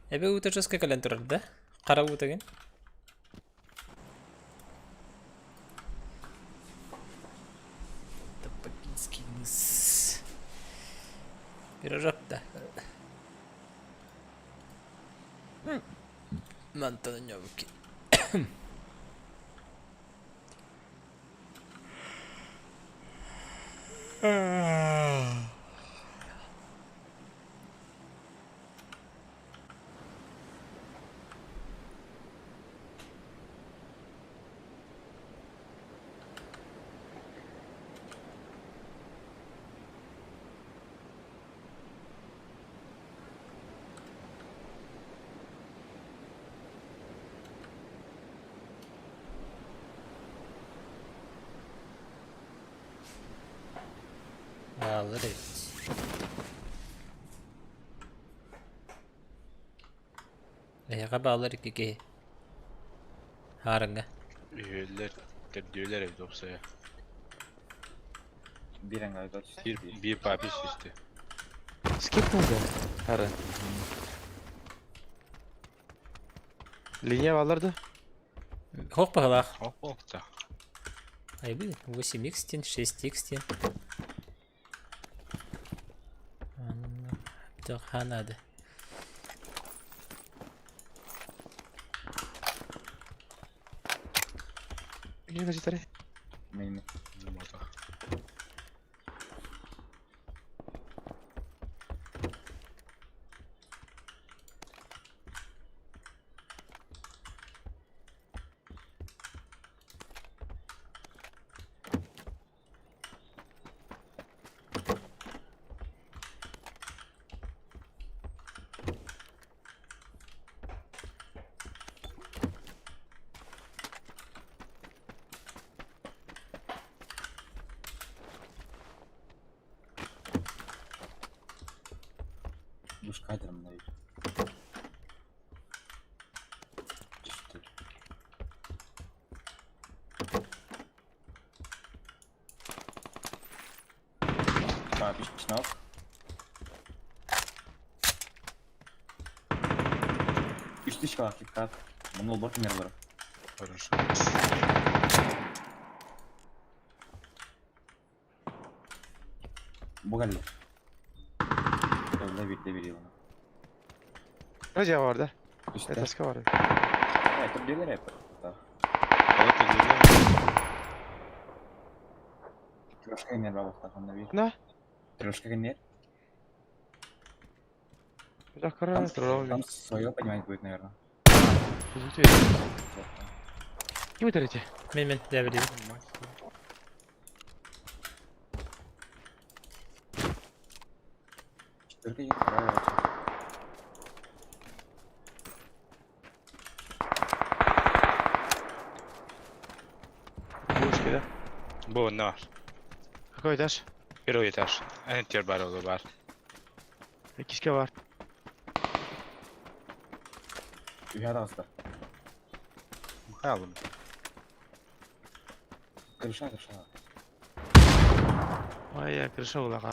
[SPEAKER 2] Эбе ута жестко кэлэн турар да? Хара утагын. Тапакинский мыс. Пирожок да. Мантан нёвки. Баалар эбит. Эһиэхэ баалар икки киһи. Хаарыҥҥа.
[SPEAKER 4] Үһүөллэр, төрдүөлэр эбит уопсайа.
[SPEAKER 5] Биир аҥаарга
[SPEAKER 4] Биир, биир папис түстэ.
[SPEAKER 3] Скип надо. Ары. Линия баларды.
[SPEAKER 2] Хох баһылаах.
[SPEAKER 4] Ох, ох, та.
[SPEAKER 2] Айбы 8x тен, 6x тен. Ханады.
[SPEAKER 3] Линия жетаре.
[SPEAKER 5] Мин. Вышкатером навіть. Чотири. А, пішнок. Үш тысяча киткат. Мынул бар кемер
[SPEAKER 4] Хорошо.
[SPEAKER 5] Бугалли. Öyle bir de bir yılını.
[SPEAKER 3] Ne var da?
[SPEAKER 5] Üstte.
[SPEAKER 3] Taska var.
[SPEAKER 5] Evet, bir lira yapar.
[SPEAKER 4] Вот это
[SPEAKER 5] Трешка кемер бар бақтақанда bir.
[SPEAKER 3] Ne?
[SPEAKER 5] Трешка кемер.
[SPEAKER 3] Там,
[SPEAKER 5] Там свое понимать будет, наверное.
[SPEAKER 3] Ким өтәрете?
[SPEAKER 2] Мен мен дәбір деймін.
[SPEAKER 5] Четверка есть, вторая.
[SPEAKER 3] Пушки, да?
[SPEAKER 4] Бу нар.
[SPEAKER 3] Какой этаж?
[SPEAKER 4] Первый этаж. Энтер бар олы бар.
[SPEAKER 3] Кишке бар.
[SPEAKER 5] Үйе аста.
[SPEAKER 4] Михайло.
[SPEAKER 5] Крыша, крыша.
[SPEAKER 3] Ай, я крыша улаға.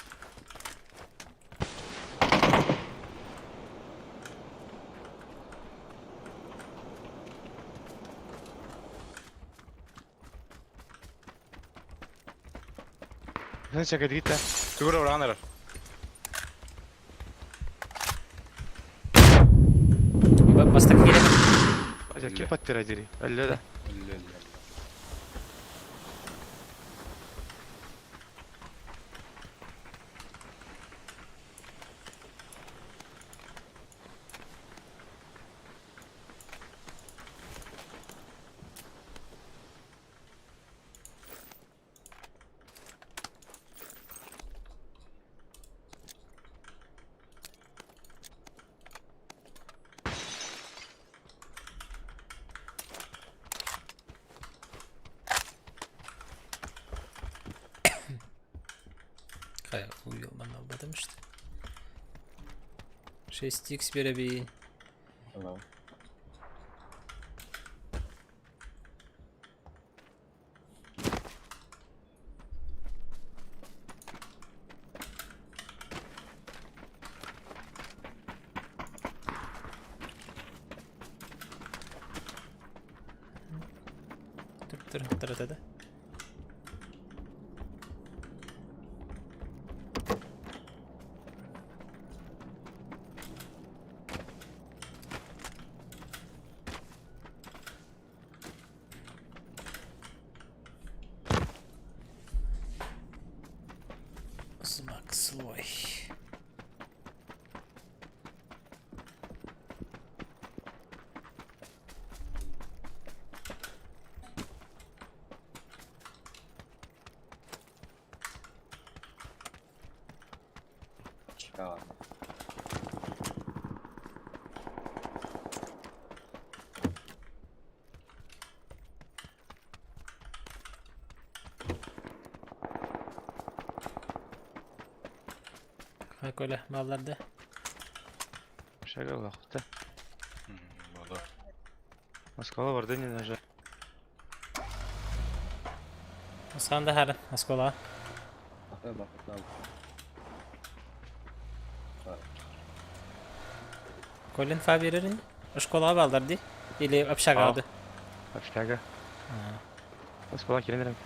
[SPEAKER 3] Sen şaka git de.
[SPEAKER 4] Тугура уранар.
[SPEAKER 2] Бастак келе.
[SPEAKER 3] Acaba kim pattira diri? Öyle de.
[SPEAKER 2] Кая уйылман албадым что. 6х беребейін.
[SPEAKER 5] Hello.
[SPEAKER 2] Тұр тұр тұр тұр. Знак слой.
[SPEAKER 5] Чекала.
[SPEAKER 2] Коля, малларды.
[SPEAKER 3] Şaka ulaq da.
[SPEAKER 4] Болу.
[SPEAKER 3] Moskva var da ne nажа.
[SPEAKER 2] Осанда харын, оскола.
[SPEAKER 5] Ата бақытла.
[SPEAKER 2] Колин фа берерин. Школа балдар ди. Или общага алды.
[SPEAKER 3] Общага. Moskva келенерем.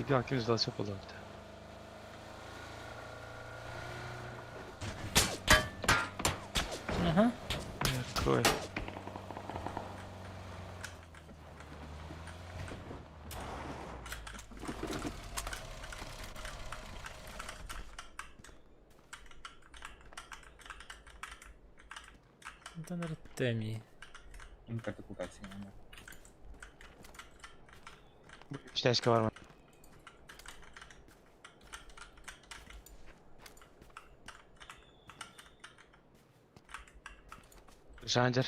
[SPEAKER 3] İki hakim zalası yapalım.
[SPEAKER 2] Ага.
[SPEAKER 3] Какой?
[SPEAKER 2] Хантан ырытта эмиэ?
[SPEAKER 5] Им карты кукация.
[SPEAKER 3] Үчтәшке бар ма? Жанжар.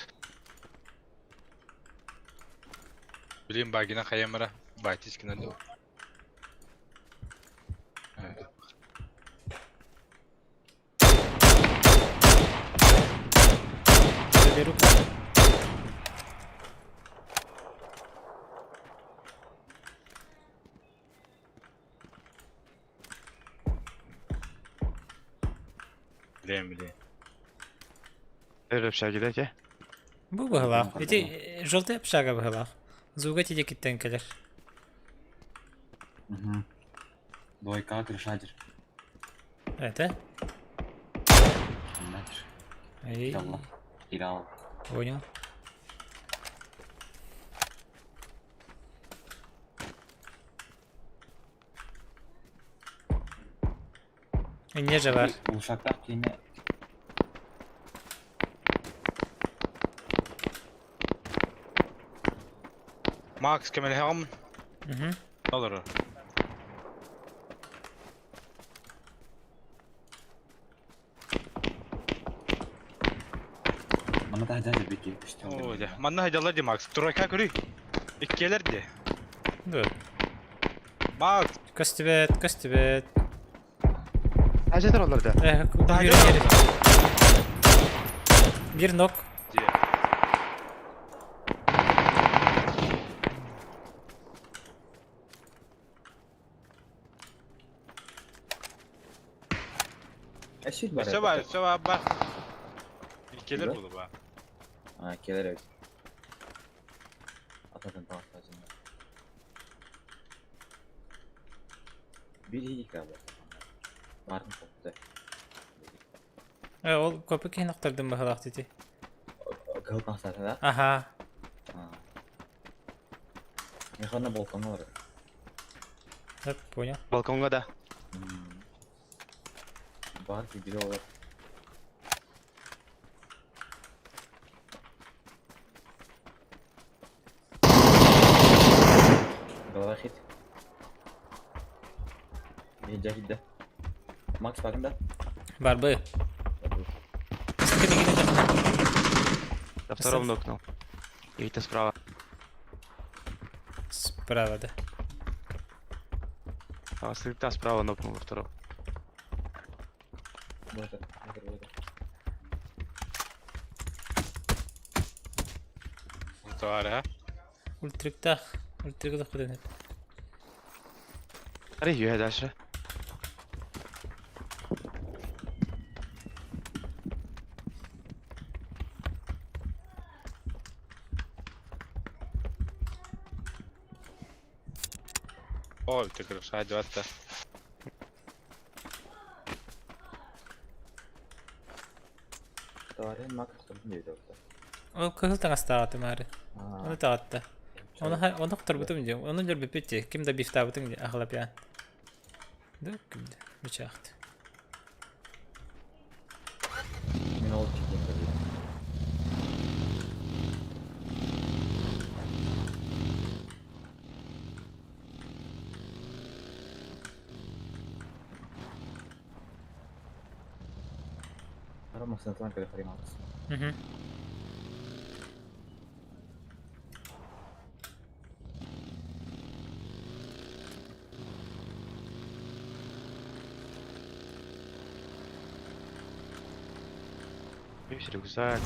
[SPEAKER 4] Билим багина хаямара. Батискина дуу.
[SPEAKER 2] Заберу.
[SPEAKER 4] Билем билем.
[SPEAKER 3] Өр общага ке.
[SPEAKER 2] Бу быһылаах. Ити желтый общага быһылаах. Звуга тидекиттен кэлэр.
[SPEAKER 5] Угу. Двойка крышадер.
[SPEAKER 2] Это?
[SPEAKER 5] Знаешь.
[SPEAKER 2] Эй,
[SPEAKER 5] Ялла. Играл.
[SPEAKER 2] понял. Не же бар.
[SPEAKER 5] Ушактар кене.
[SPEAKER 4] Макс кемел
[SPEAKER 2] Угу.
[SPEAKER 4] Олорор.
[SPEAKER 5] Мана та дядя беки.
[SPEAKER 4] Оо, дьэ. Манна хайдаллар ди Макс. Тройка көрүй. Иккиэлэр ди.
[SPEAKER 2] Да.
[SPEAKER 4] Макс.
[SPEAKER 2] Көстүбэт, көстүбэт.
[SPEAKER 3] Ажатар олар да.
[SPEAKER 2] Э,
[SPEAKER 4] Да,
[SPEAKER 2] бир,
[SPEAKER 4] да.
[SPEAKER 2] бир. Бир нок.
[SPEAKER 4] Дьэ.
[SPEAKER 5] Әшил бар.
[SPEAKER 4] Өссө бар, өссө бар, бар. Иккиэлэр
[SPEAKER 5] Да?
[SPEAKER 4] буолу ба.
[SPEAKER 5] А, келер эбит. Ататын таҕастаачынна. Бир хигика бар. Барын koptu.
[SPEAKER 2] Э, ол көпө киһин охтордун быһылаах дити.
[SPEAKER 5] Кыл таҕастаата да?
[SPEAKER 2] Аха.
[SPEAKER 5] Механа балконга бар.
[SPEAKER 2] Так, понял.
[SPEAKER 3] Балконга да.
[SPEAKER 5] Бар ки бире олар. Голова хит. Не жахит да. Макс багында.
[SPEAKER 2] Бар бы.
[SPEAKER 3] На втором нокнул. И это справа.
[SPEAKER 2] Справа, да.
[SPEAKER 3] А, стрельта справа нокнул во втором.
[SPEAKER 5] Вот это, вот это, вот это.
[SPEAKER 4] Товары,
[SPEAKER 2] Ультриктах. Ультриктах куда
[SPEAKER 3] Ари, юэ дальше.
[SPEAKER 4] О, ты крыша, 20.
[SPEAKER 5] Товары Макс торбун дейт орта.
[SPEAKER 2] Ол кыһыл таҥастаҕа мары. Оны таҕатта. Оны оны охторбутум дии. Оны дьөрбүппүт дии. Ким да бифтаабытыҥ дии ахлапьян. Да ким да. Бычаахт.
[SPEAKER 5] Мен ол чекем көрдүм. Ара Максатан көрө харим Макс.
[SPEAKER 2] Мгм.
[SPEAKER 3] Видишь, рюкзак.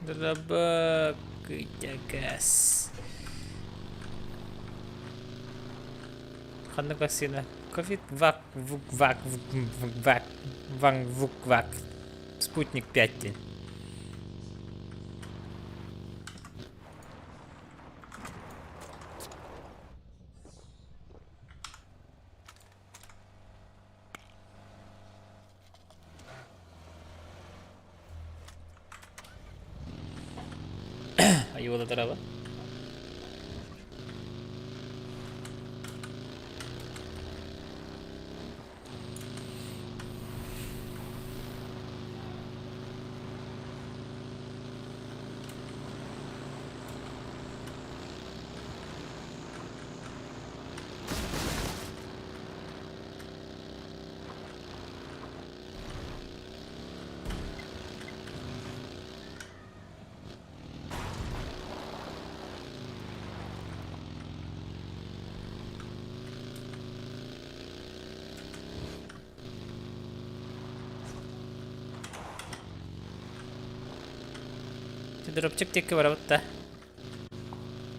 [SPEAKER 2] Дурабак, газ. Ханнык вакцина. Ковид вак вук вак вук вук вак ван вук вак. Спутник 5 день. Айуола дорообо. Дропчик диэки барабыт да.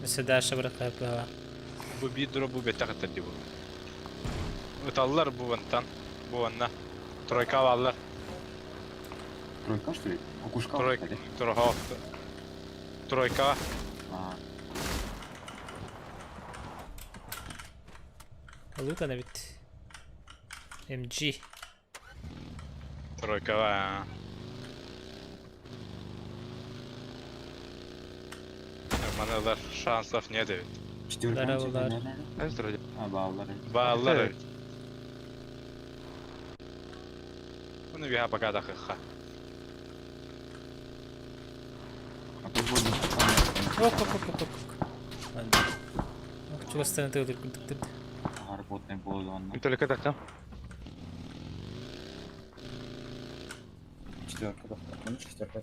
[SPEAKER 2] Өссө Даша бырахха
[SPEAKER 4] Бу биир дроп бу бэттэх ыттар дии бу. Ыталлар бу вантан. Бу ванна. Тройка алаллар.
[SPEAKER 5] Тройка, что ли? Кукушка?
[SPEAKER 4] Тройка. Тройка. Тройка.
[SPEAKER 5] А,
[SPEAKER 2] Лутан эбит. MG.
[SPEAKER 4] Тройка. Маналар шансов нет ведь.
[SPEAKER 5] четверка,
[SPEAKER 2] Здорово,
[SPEAKER 5] наверное.
[SPEAKER 3] Здорово.
[SPEAKER 5] А, баллары.
[SPEAKER 4] Бааллар эбит. Оны виха пока да хыха.
[SPEAKER 5] А то вот
[SPEAKER 2] Оп, оп, оп, оп, оп. Ладно. Чугастан тыылыр курдук
[SPEAKER 5] Работный был он.
[SPEAKER 3] Только так, да?
[SPEAKER 5] Четверка, да. Ну, шестерка.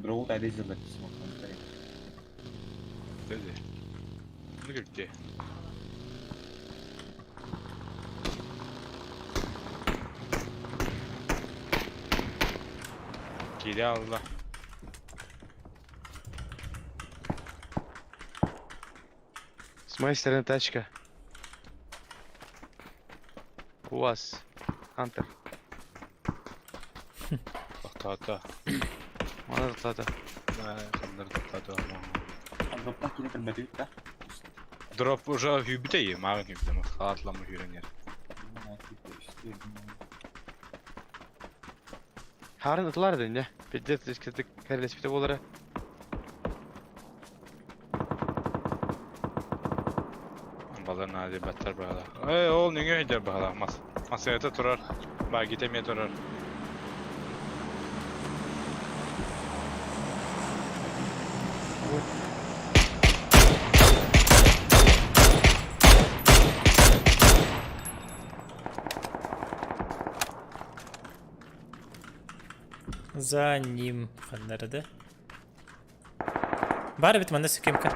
[SPEAKER 5] Дроу тайда смотри.
[SPEAKER 4] Dedi. Bunu gitti. Geri Allah.
[SPEAKER 3] С моей стороны тачка. У вас. Хантер.
[SPEAKER 4] Тоқтата.
[SPEAKER 3] Она тоқтата.
[SPEAKER 4] Қандар тоқтата.
[SPEAKER 5] А дропта килетер бәтүт да?
[SPEAKER 4] Дроп уже hübite маған hübite. Халатлама хүренер.
[SPEAKER 3] Харын ытылар ден, не? Пиздец, искетик кәрелеспите болары.
[SPEAKER 4] Балар нади баттар бағала. Эй, ол неге өйдер бағала. Мас. Масаята турар. Ба гитеме турар.
[SPEAKER 2] За ним ханнары да. Бар бит манна сөкемка.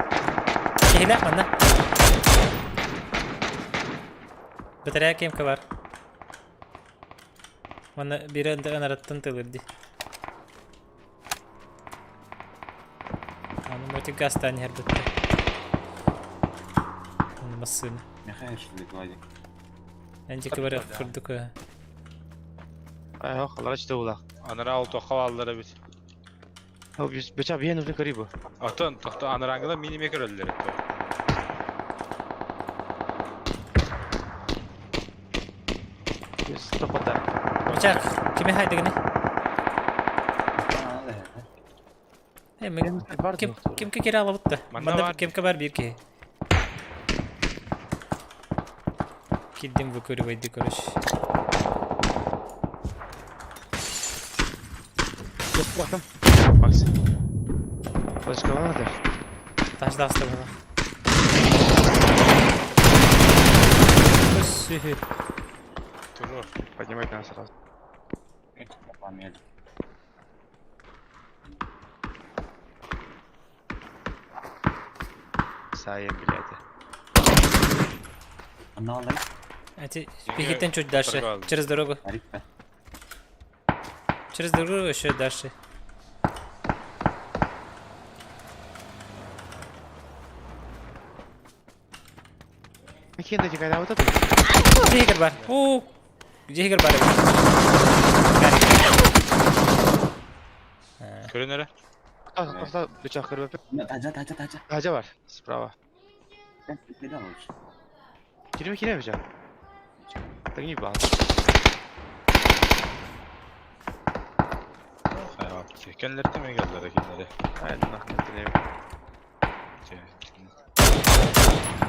[SPEAKER 2] Киһилээх манна. Бэтэрээ кемка бар. Манна бире ынараттан тылырди. Аны мотик гастан хербетте. Массыны.
[SPEAKER 5] Михаил, что ли, Владик?
[SPEAKER 2] Энжики бар курдук.
[SPEAKER 3] Ай, халара чыта улақ.
[SPEAKER 4] Анара ол тоққа алдыра бит.
[SPEAKER 3] Беча биен нужны карибу.
[SPEAKER 4] Отон тоқта анараңгыла минимекер өлдер.
[SPEAKER 3] Тоқта.
[SPEAKER 2] Бычак, кими хайдыгыны? Э, мен ким кимке кире алабытта.
[SPEAKER 4] Манна
[SPEAKER 2] Манна
[SPEAKER 4] бар.
[SPEAKER 2] кемке бар бир ки. Киддим выкуривайды, короче.
[SPEAKER 3] Макс. Флешка надо.
[SPEAKER 2] Тажда астабыла. Өссү.
[SPEAKER 4] Турар.
[SPEAKER 3] Поднимать надо сразу.
[SPEAKER 5] Памель.
[SPEAKER 3] Сайын, блядь.
[SPEAKER 5] Она алай.
[SPEAKER 2] Эти пихитен чуть дальше.
[SPEAKER 4] торговал.
[SPEAKER 2] Через дорогу.
[SPEAKER 5] Арикта.
[SPEAKER 2] Через дорогу еще дальше.
[SPEAKER 3] Какие эти когда вот это?
[SPEAKER 2] Где бар? О, где бар?
[SPEAKER 4] Көрінері?
[SPEAKER 3] Тоқта, бычақ кіріп.
[SPEAKER 5] Тажа, тажа, тажа.
[SPEAKER 3] Хажа бар, справа.
[SPEAKER 5] Кире лучше.
[SPEAKER 3] Киреме киреме бычақ. Так не бал.
[SPEAKER 4] Кэннилэриттэн эмиэ кэллэрэ кинилэри.
[SPEAKER 3] Айаннах кэннилэри.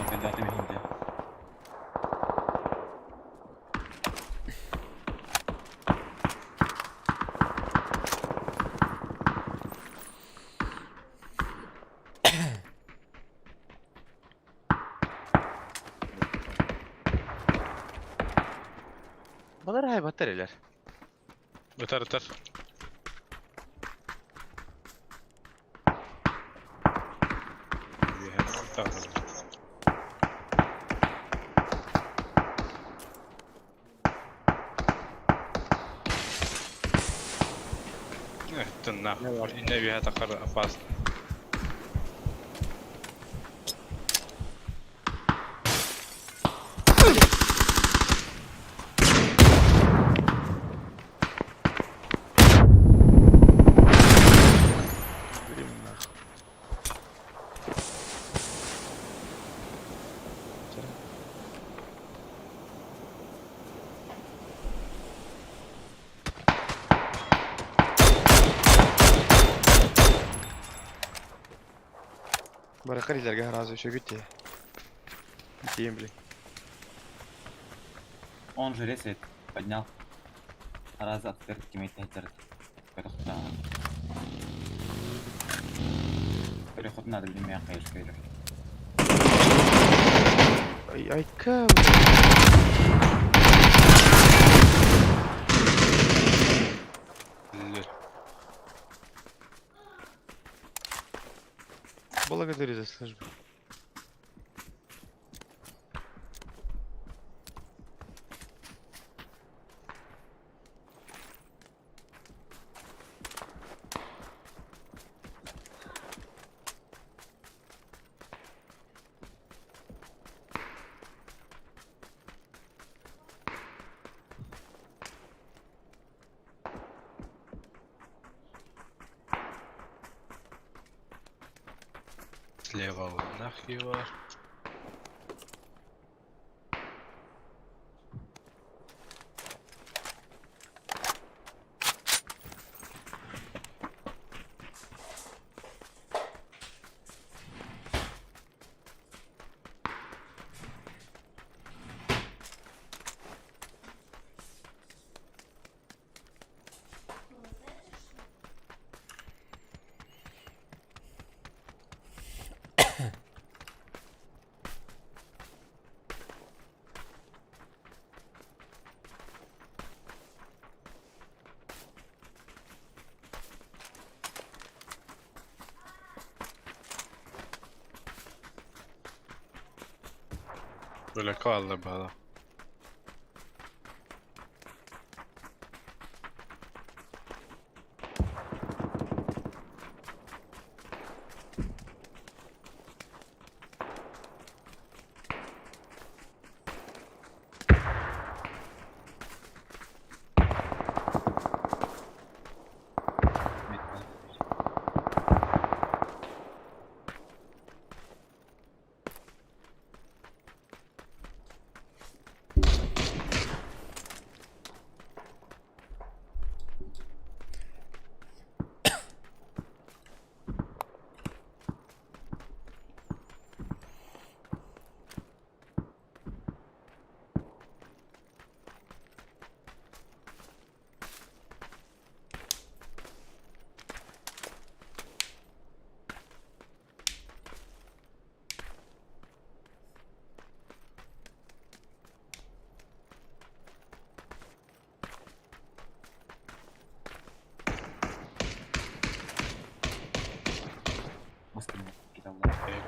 [SPEAKER 5] Кандидаты миһинде.
[SPEAKER 3] Балар хайбаттар элер.
[SPEAKER 4] Ытар ытар. Тынна. Инне үһэ тахар опасно.
[SPEAKER 3] Блин, нахуй. Баракар илэргэ сразу еще гүтте. Тием, блин.
[SPEAKER 5] Он же ресает, поднял. Раз открыт, тиммейт Переход надо, блин, меня конечно,
[SPEAKER 3] Ай, айка. Благодарю за службу.
[SPEAKER 4] Слева нахи бар. Böyle kaldı bana.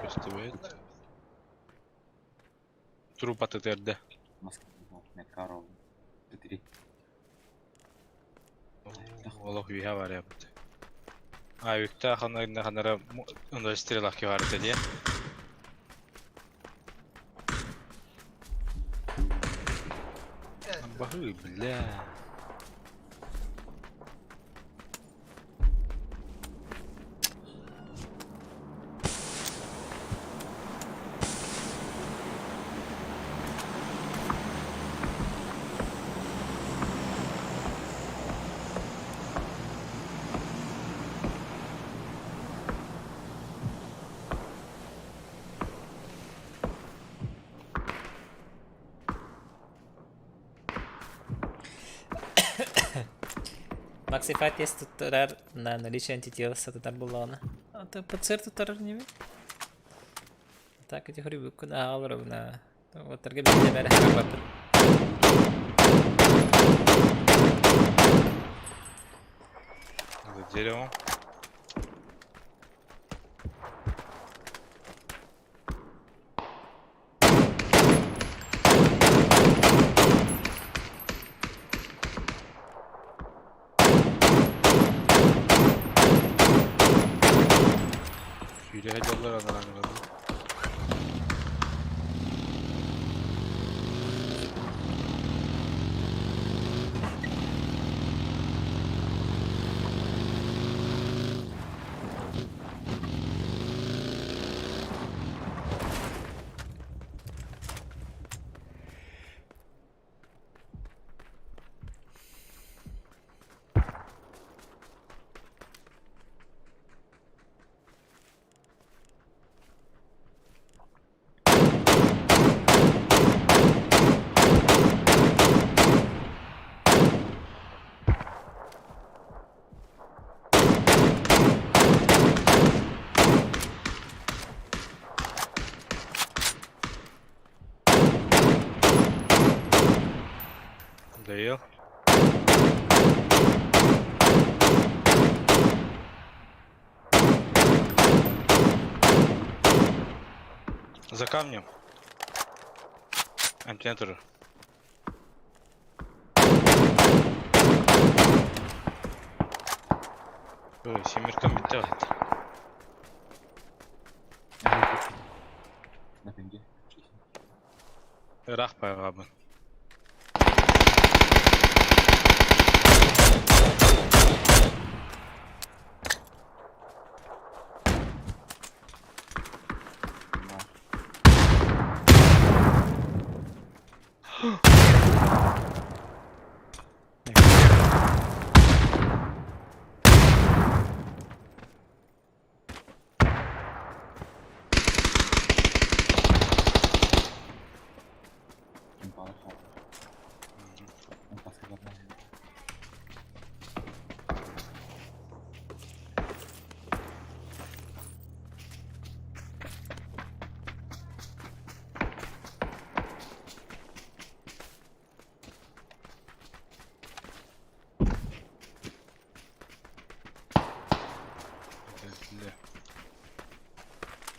[SPEAKER 4] Көстүбэт. Труп атытырды. Олох үйе бар yaptı. Ayıkta ханарына ханара онда стрелах бар dedi. Бахы, бля.
[SPEAKER 2] Максифа тест туттарар на наличие антител сатанар буоллаҕына. А ПЦР туттарар ньиме. Так ити хөрүбүккүн ааҕаларыбына. Оттарга биирдэ бэрэ харбаппыт.
[SPEAKER 4] За деревом. Сүүрэ дьоллор анараҥҥылар. Доел. За камнем. Антенна Ой, семеркам битте
[SPEAKER 5] На пинге.
[SPEAKER 4] Ыраах байҕабын.
[SPEAKER 5] Да. Ким палар хаалар. Он таска барбан.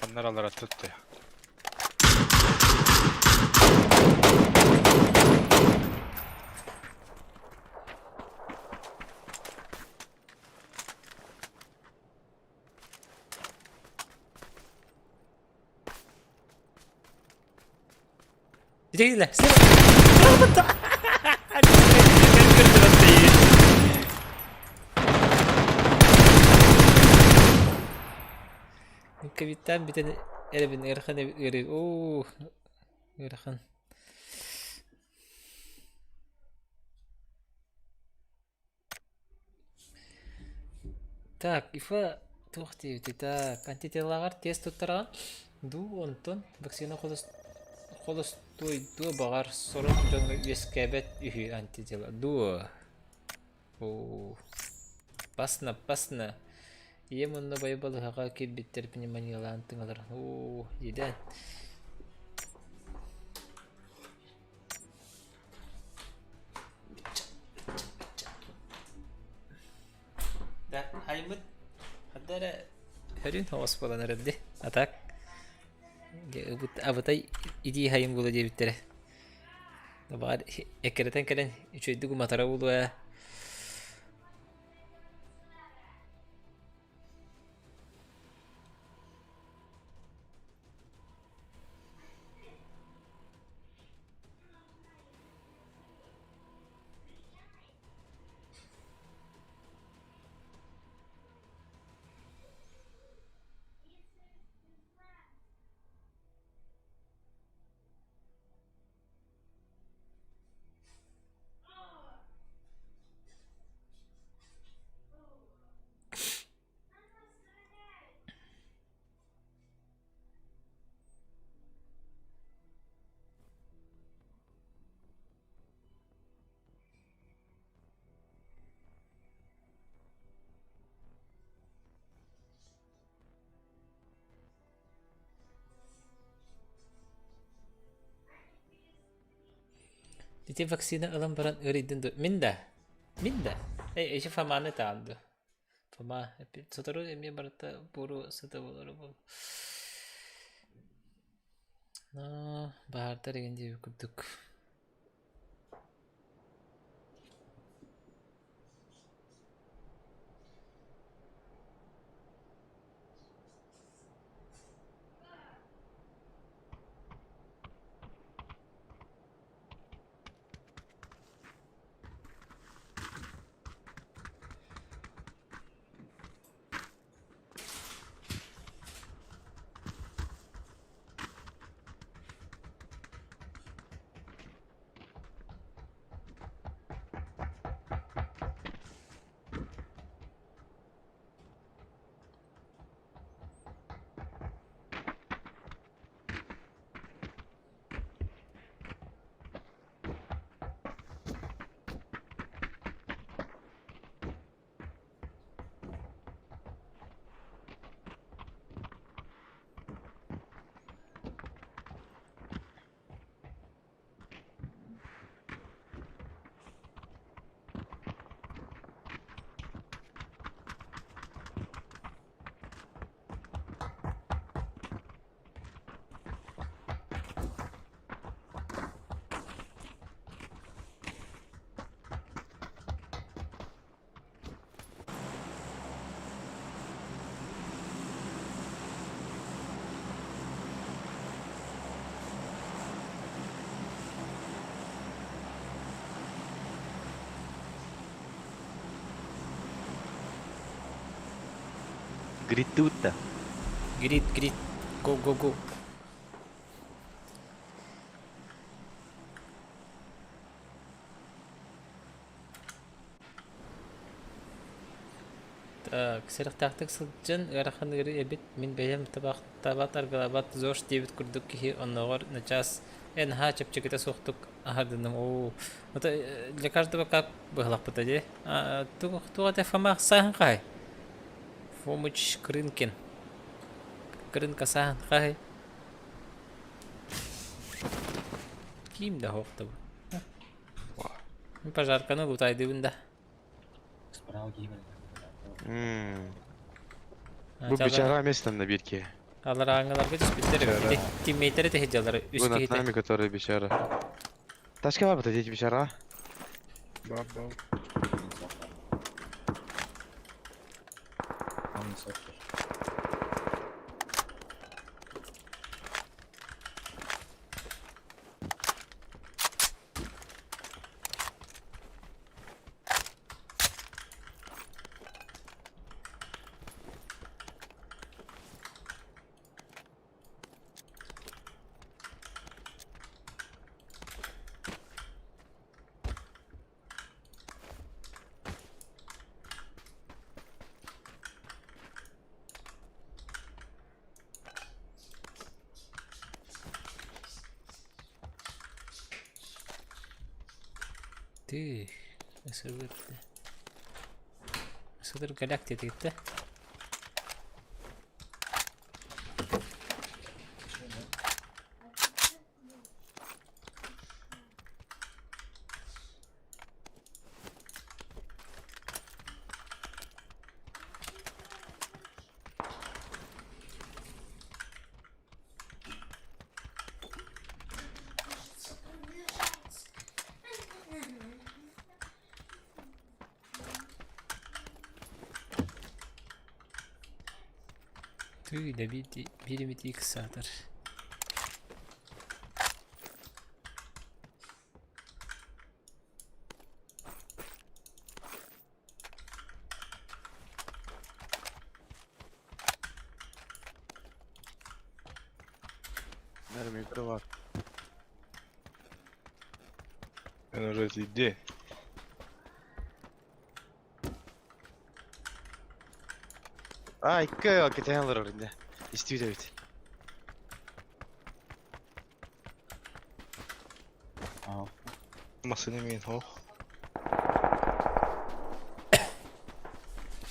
[SPEAKER 4] Паннаралара tuttu.
[SPEAKER 2] Дьэ, Капитан бүтэн эрэбин ыарахан ыарыы оо ыарахан. Так, ИФА туох диэбитий так антителаҕар тест туттараҕын дуу онтон вакцина холостуойдуо баҕар сорох дьоҥҥо үөскээбэт үһү антитела дуо оо пасна пасна ийэм онно байбалыһаҕа киирбиттэр пневмониялаан тыҥалар оо иэдээн. Да, хаймыт ханна эрэ хөрүн соҕус буолан эрэрди. А так абытай идии хайым буолуо диэбиттэрэ. Баҕар эккирэтэн кэлэн үчүгэйдик уматара буолуо ээ. Ити вакцина ылан баран ыарыйдын дуо? Мин да? Мин да? Эй, эчи Фоманы таан дуо? Фома, сотору эмиэ барыта буору сыта буолара буолуо. Но баһаардар игин диэбит курдук.
[SPEAKER 3] Гриттыбыт да.
[SPEAKER 2] Грит, грит, го, го, го. Так, сэрэхтээхтик сылдьан ыарахан ыарыы эбит. Мин бэйэм табахтаабат, аргылаабат ЗОЖ диэбит курдук киһи оннооҕор начаас эн наһаа чэпчэкитэ суохтук аһардыным. Оо, это для каждого как быһалахпыта дии. Туох туох этэ Фома сааһын хаһай? Фомыч Крынкин. Крынка сааһын хаһай? Ким да хоохтобу. Пожарканы лутайдыбын да.
[SPEAKER 5] Справа киһи
[SPEAKER 3] М. Бу бичара место на бирке.
[SPEAKER 2] Аларааҥҥыларга түспүттэр эбит. Тиммейтери тэһидьаллар үс
[SPEAKER 3] Вы над
[SPEAKER 2] киһитэ.
[SPEAKER 3] нами, которые бичара. Тачка бар дети бичара.
[SPEAKER 4] Бар бар.
[SPEAKER 2] Ты, СВР. СВР галактика gitti. Тыы да биир эмит икс саатар.
[SPEAKER 3] Mermi yukarı var.
[SPEAKER 4] Ben orası idi.
[SPEAKER 3] А, икки кэтээн олорор инде. Истибит эбит.
[SPEAKER 4] Масыны мен хох.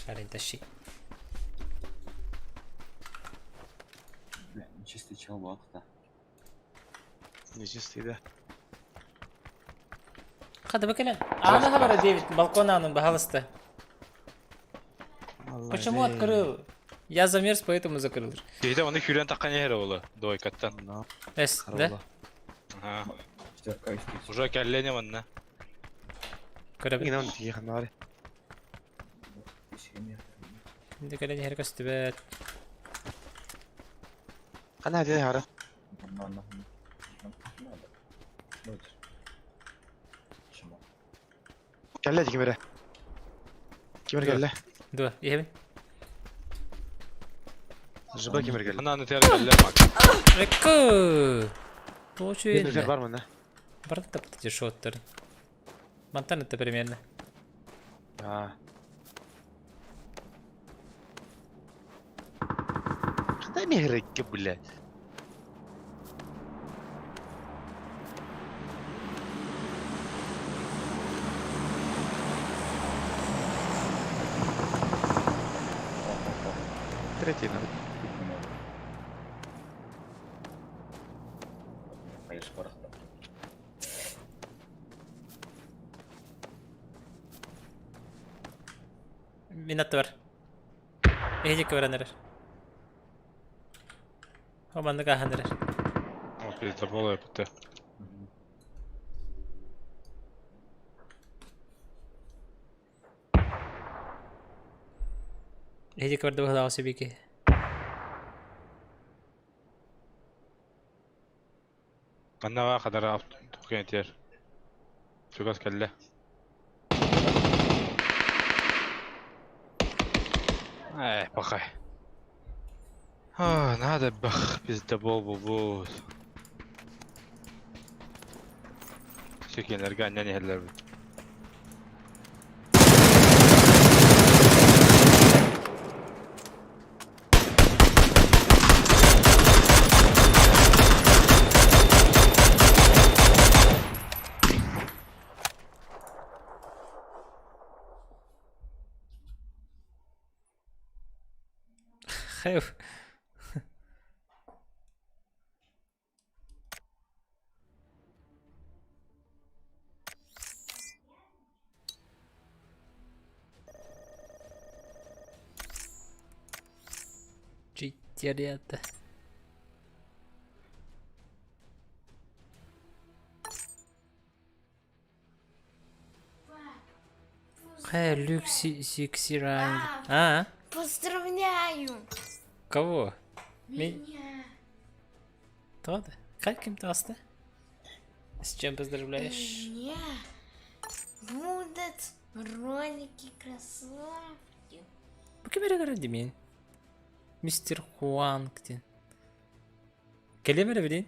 [SPEAKER 2] Шарин тащи.
[SPEAKER 5] Бля, нечистый чел был да.
[SPEAKER 3] Нечистый, да.
[SPEAKER 2] Хата кэлэн. Ааны хабара Дэвид, балкон аанын, баһалыста. Почему открыл? Я замерз, поэтому закрыл.
[SPEAKER 4] Киһитэ оны хүрэн таххан иһэр оҕоло, двойкаттан.
[SPEAKER 2] Эс, да?
[SPEAKER 4] Ага.
[SPEAKER 5] Четверка, үстүс.
[SPEAKER 4] Уже кэллэне манна.
[SPEAKER 2] Көрөбүн.
[SPEAKER 3] Иҥэн тиийэ ханна
[SPEAKER 2] Инде кэлэн иһэр көстүбэт.
[SPEAKER 3] Ханна дии хара. Кэллэ ким эрэ. Ким эрэ кэллэ.
[SPEAKER 2] Дуо, иһэбин.
[SPEAKER 3] Жыба ким эрэ кэллэ.
[SPEAKER 4] Ханна аны тиэр кэллэ мак.
[SPEAKER 2] Экку! Получу
[SPEAKER 3] Бар манна.
[SPEAKER 2] Барда тапты шоттарын. Мантан это примерно.
[SPEAKER 3] Аа. Ханна миһэрекке, блядь. Третий надо.
[SPEAKER 2] Мин аттыбар. Эһиги баран эрэр. О маннык ааһан эрэр.
[SPEAKER 4] О, пиздобол эпитэ.
[SPEAKER 2] Эһиги барда быһалааҕы сибики.
[SPEAKER 4] Манна хадара тохуен тиэр. Чугас кэллэ. Эй, пахай. А, надо бах, пиздобол бу. Сөкенлерге аннан иһэллэр бит.
[SPEAKER 2] Хэв. Читерята. Хэ, люкси сиксиранг. А?
[SPEAKER 6] Поздравляю!
[SPEAKER 2] Кого?
[SPEAKER 6] Меня!
[SPEAKER 2] Кто ты? Как кем ты оста? С чем поздравляешь?
[SPEAKER 6] Меня будут ролики красавки.
[SPEAKER 2] Бу ким эрэ көрөр димин? Мистер Хуанг диэн. Кэлиэм эрэ билин.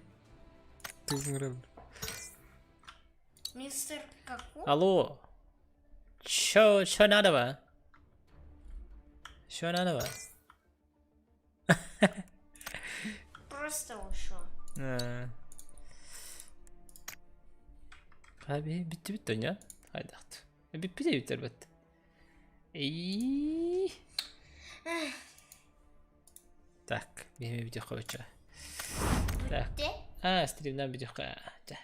[SPEAKER 6] Мистер какой?
[SPEAKER 2] Алло. Чё, чё надо ба? Чё надо ба?
[SPEAKER 6] Просто ушел.
[SPEAKER 2] Хаби бүттүбүт донья. Хайдахт. Бүппүт эбиттер бат. Эй. Так, биһиме бүтүөххэ бачча. Так. А, стримнан бүтүөххэ.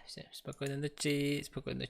[SPEAKER 2] Все, спокойной ночи, спокойной ночи.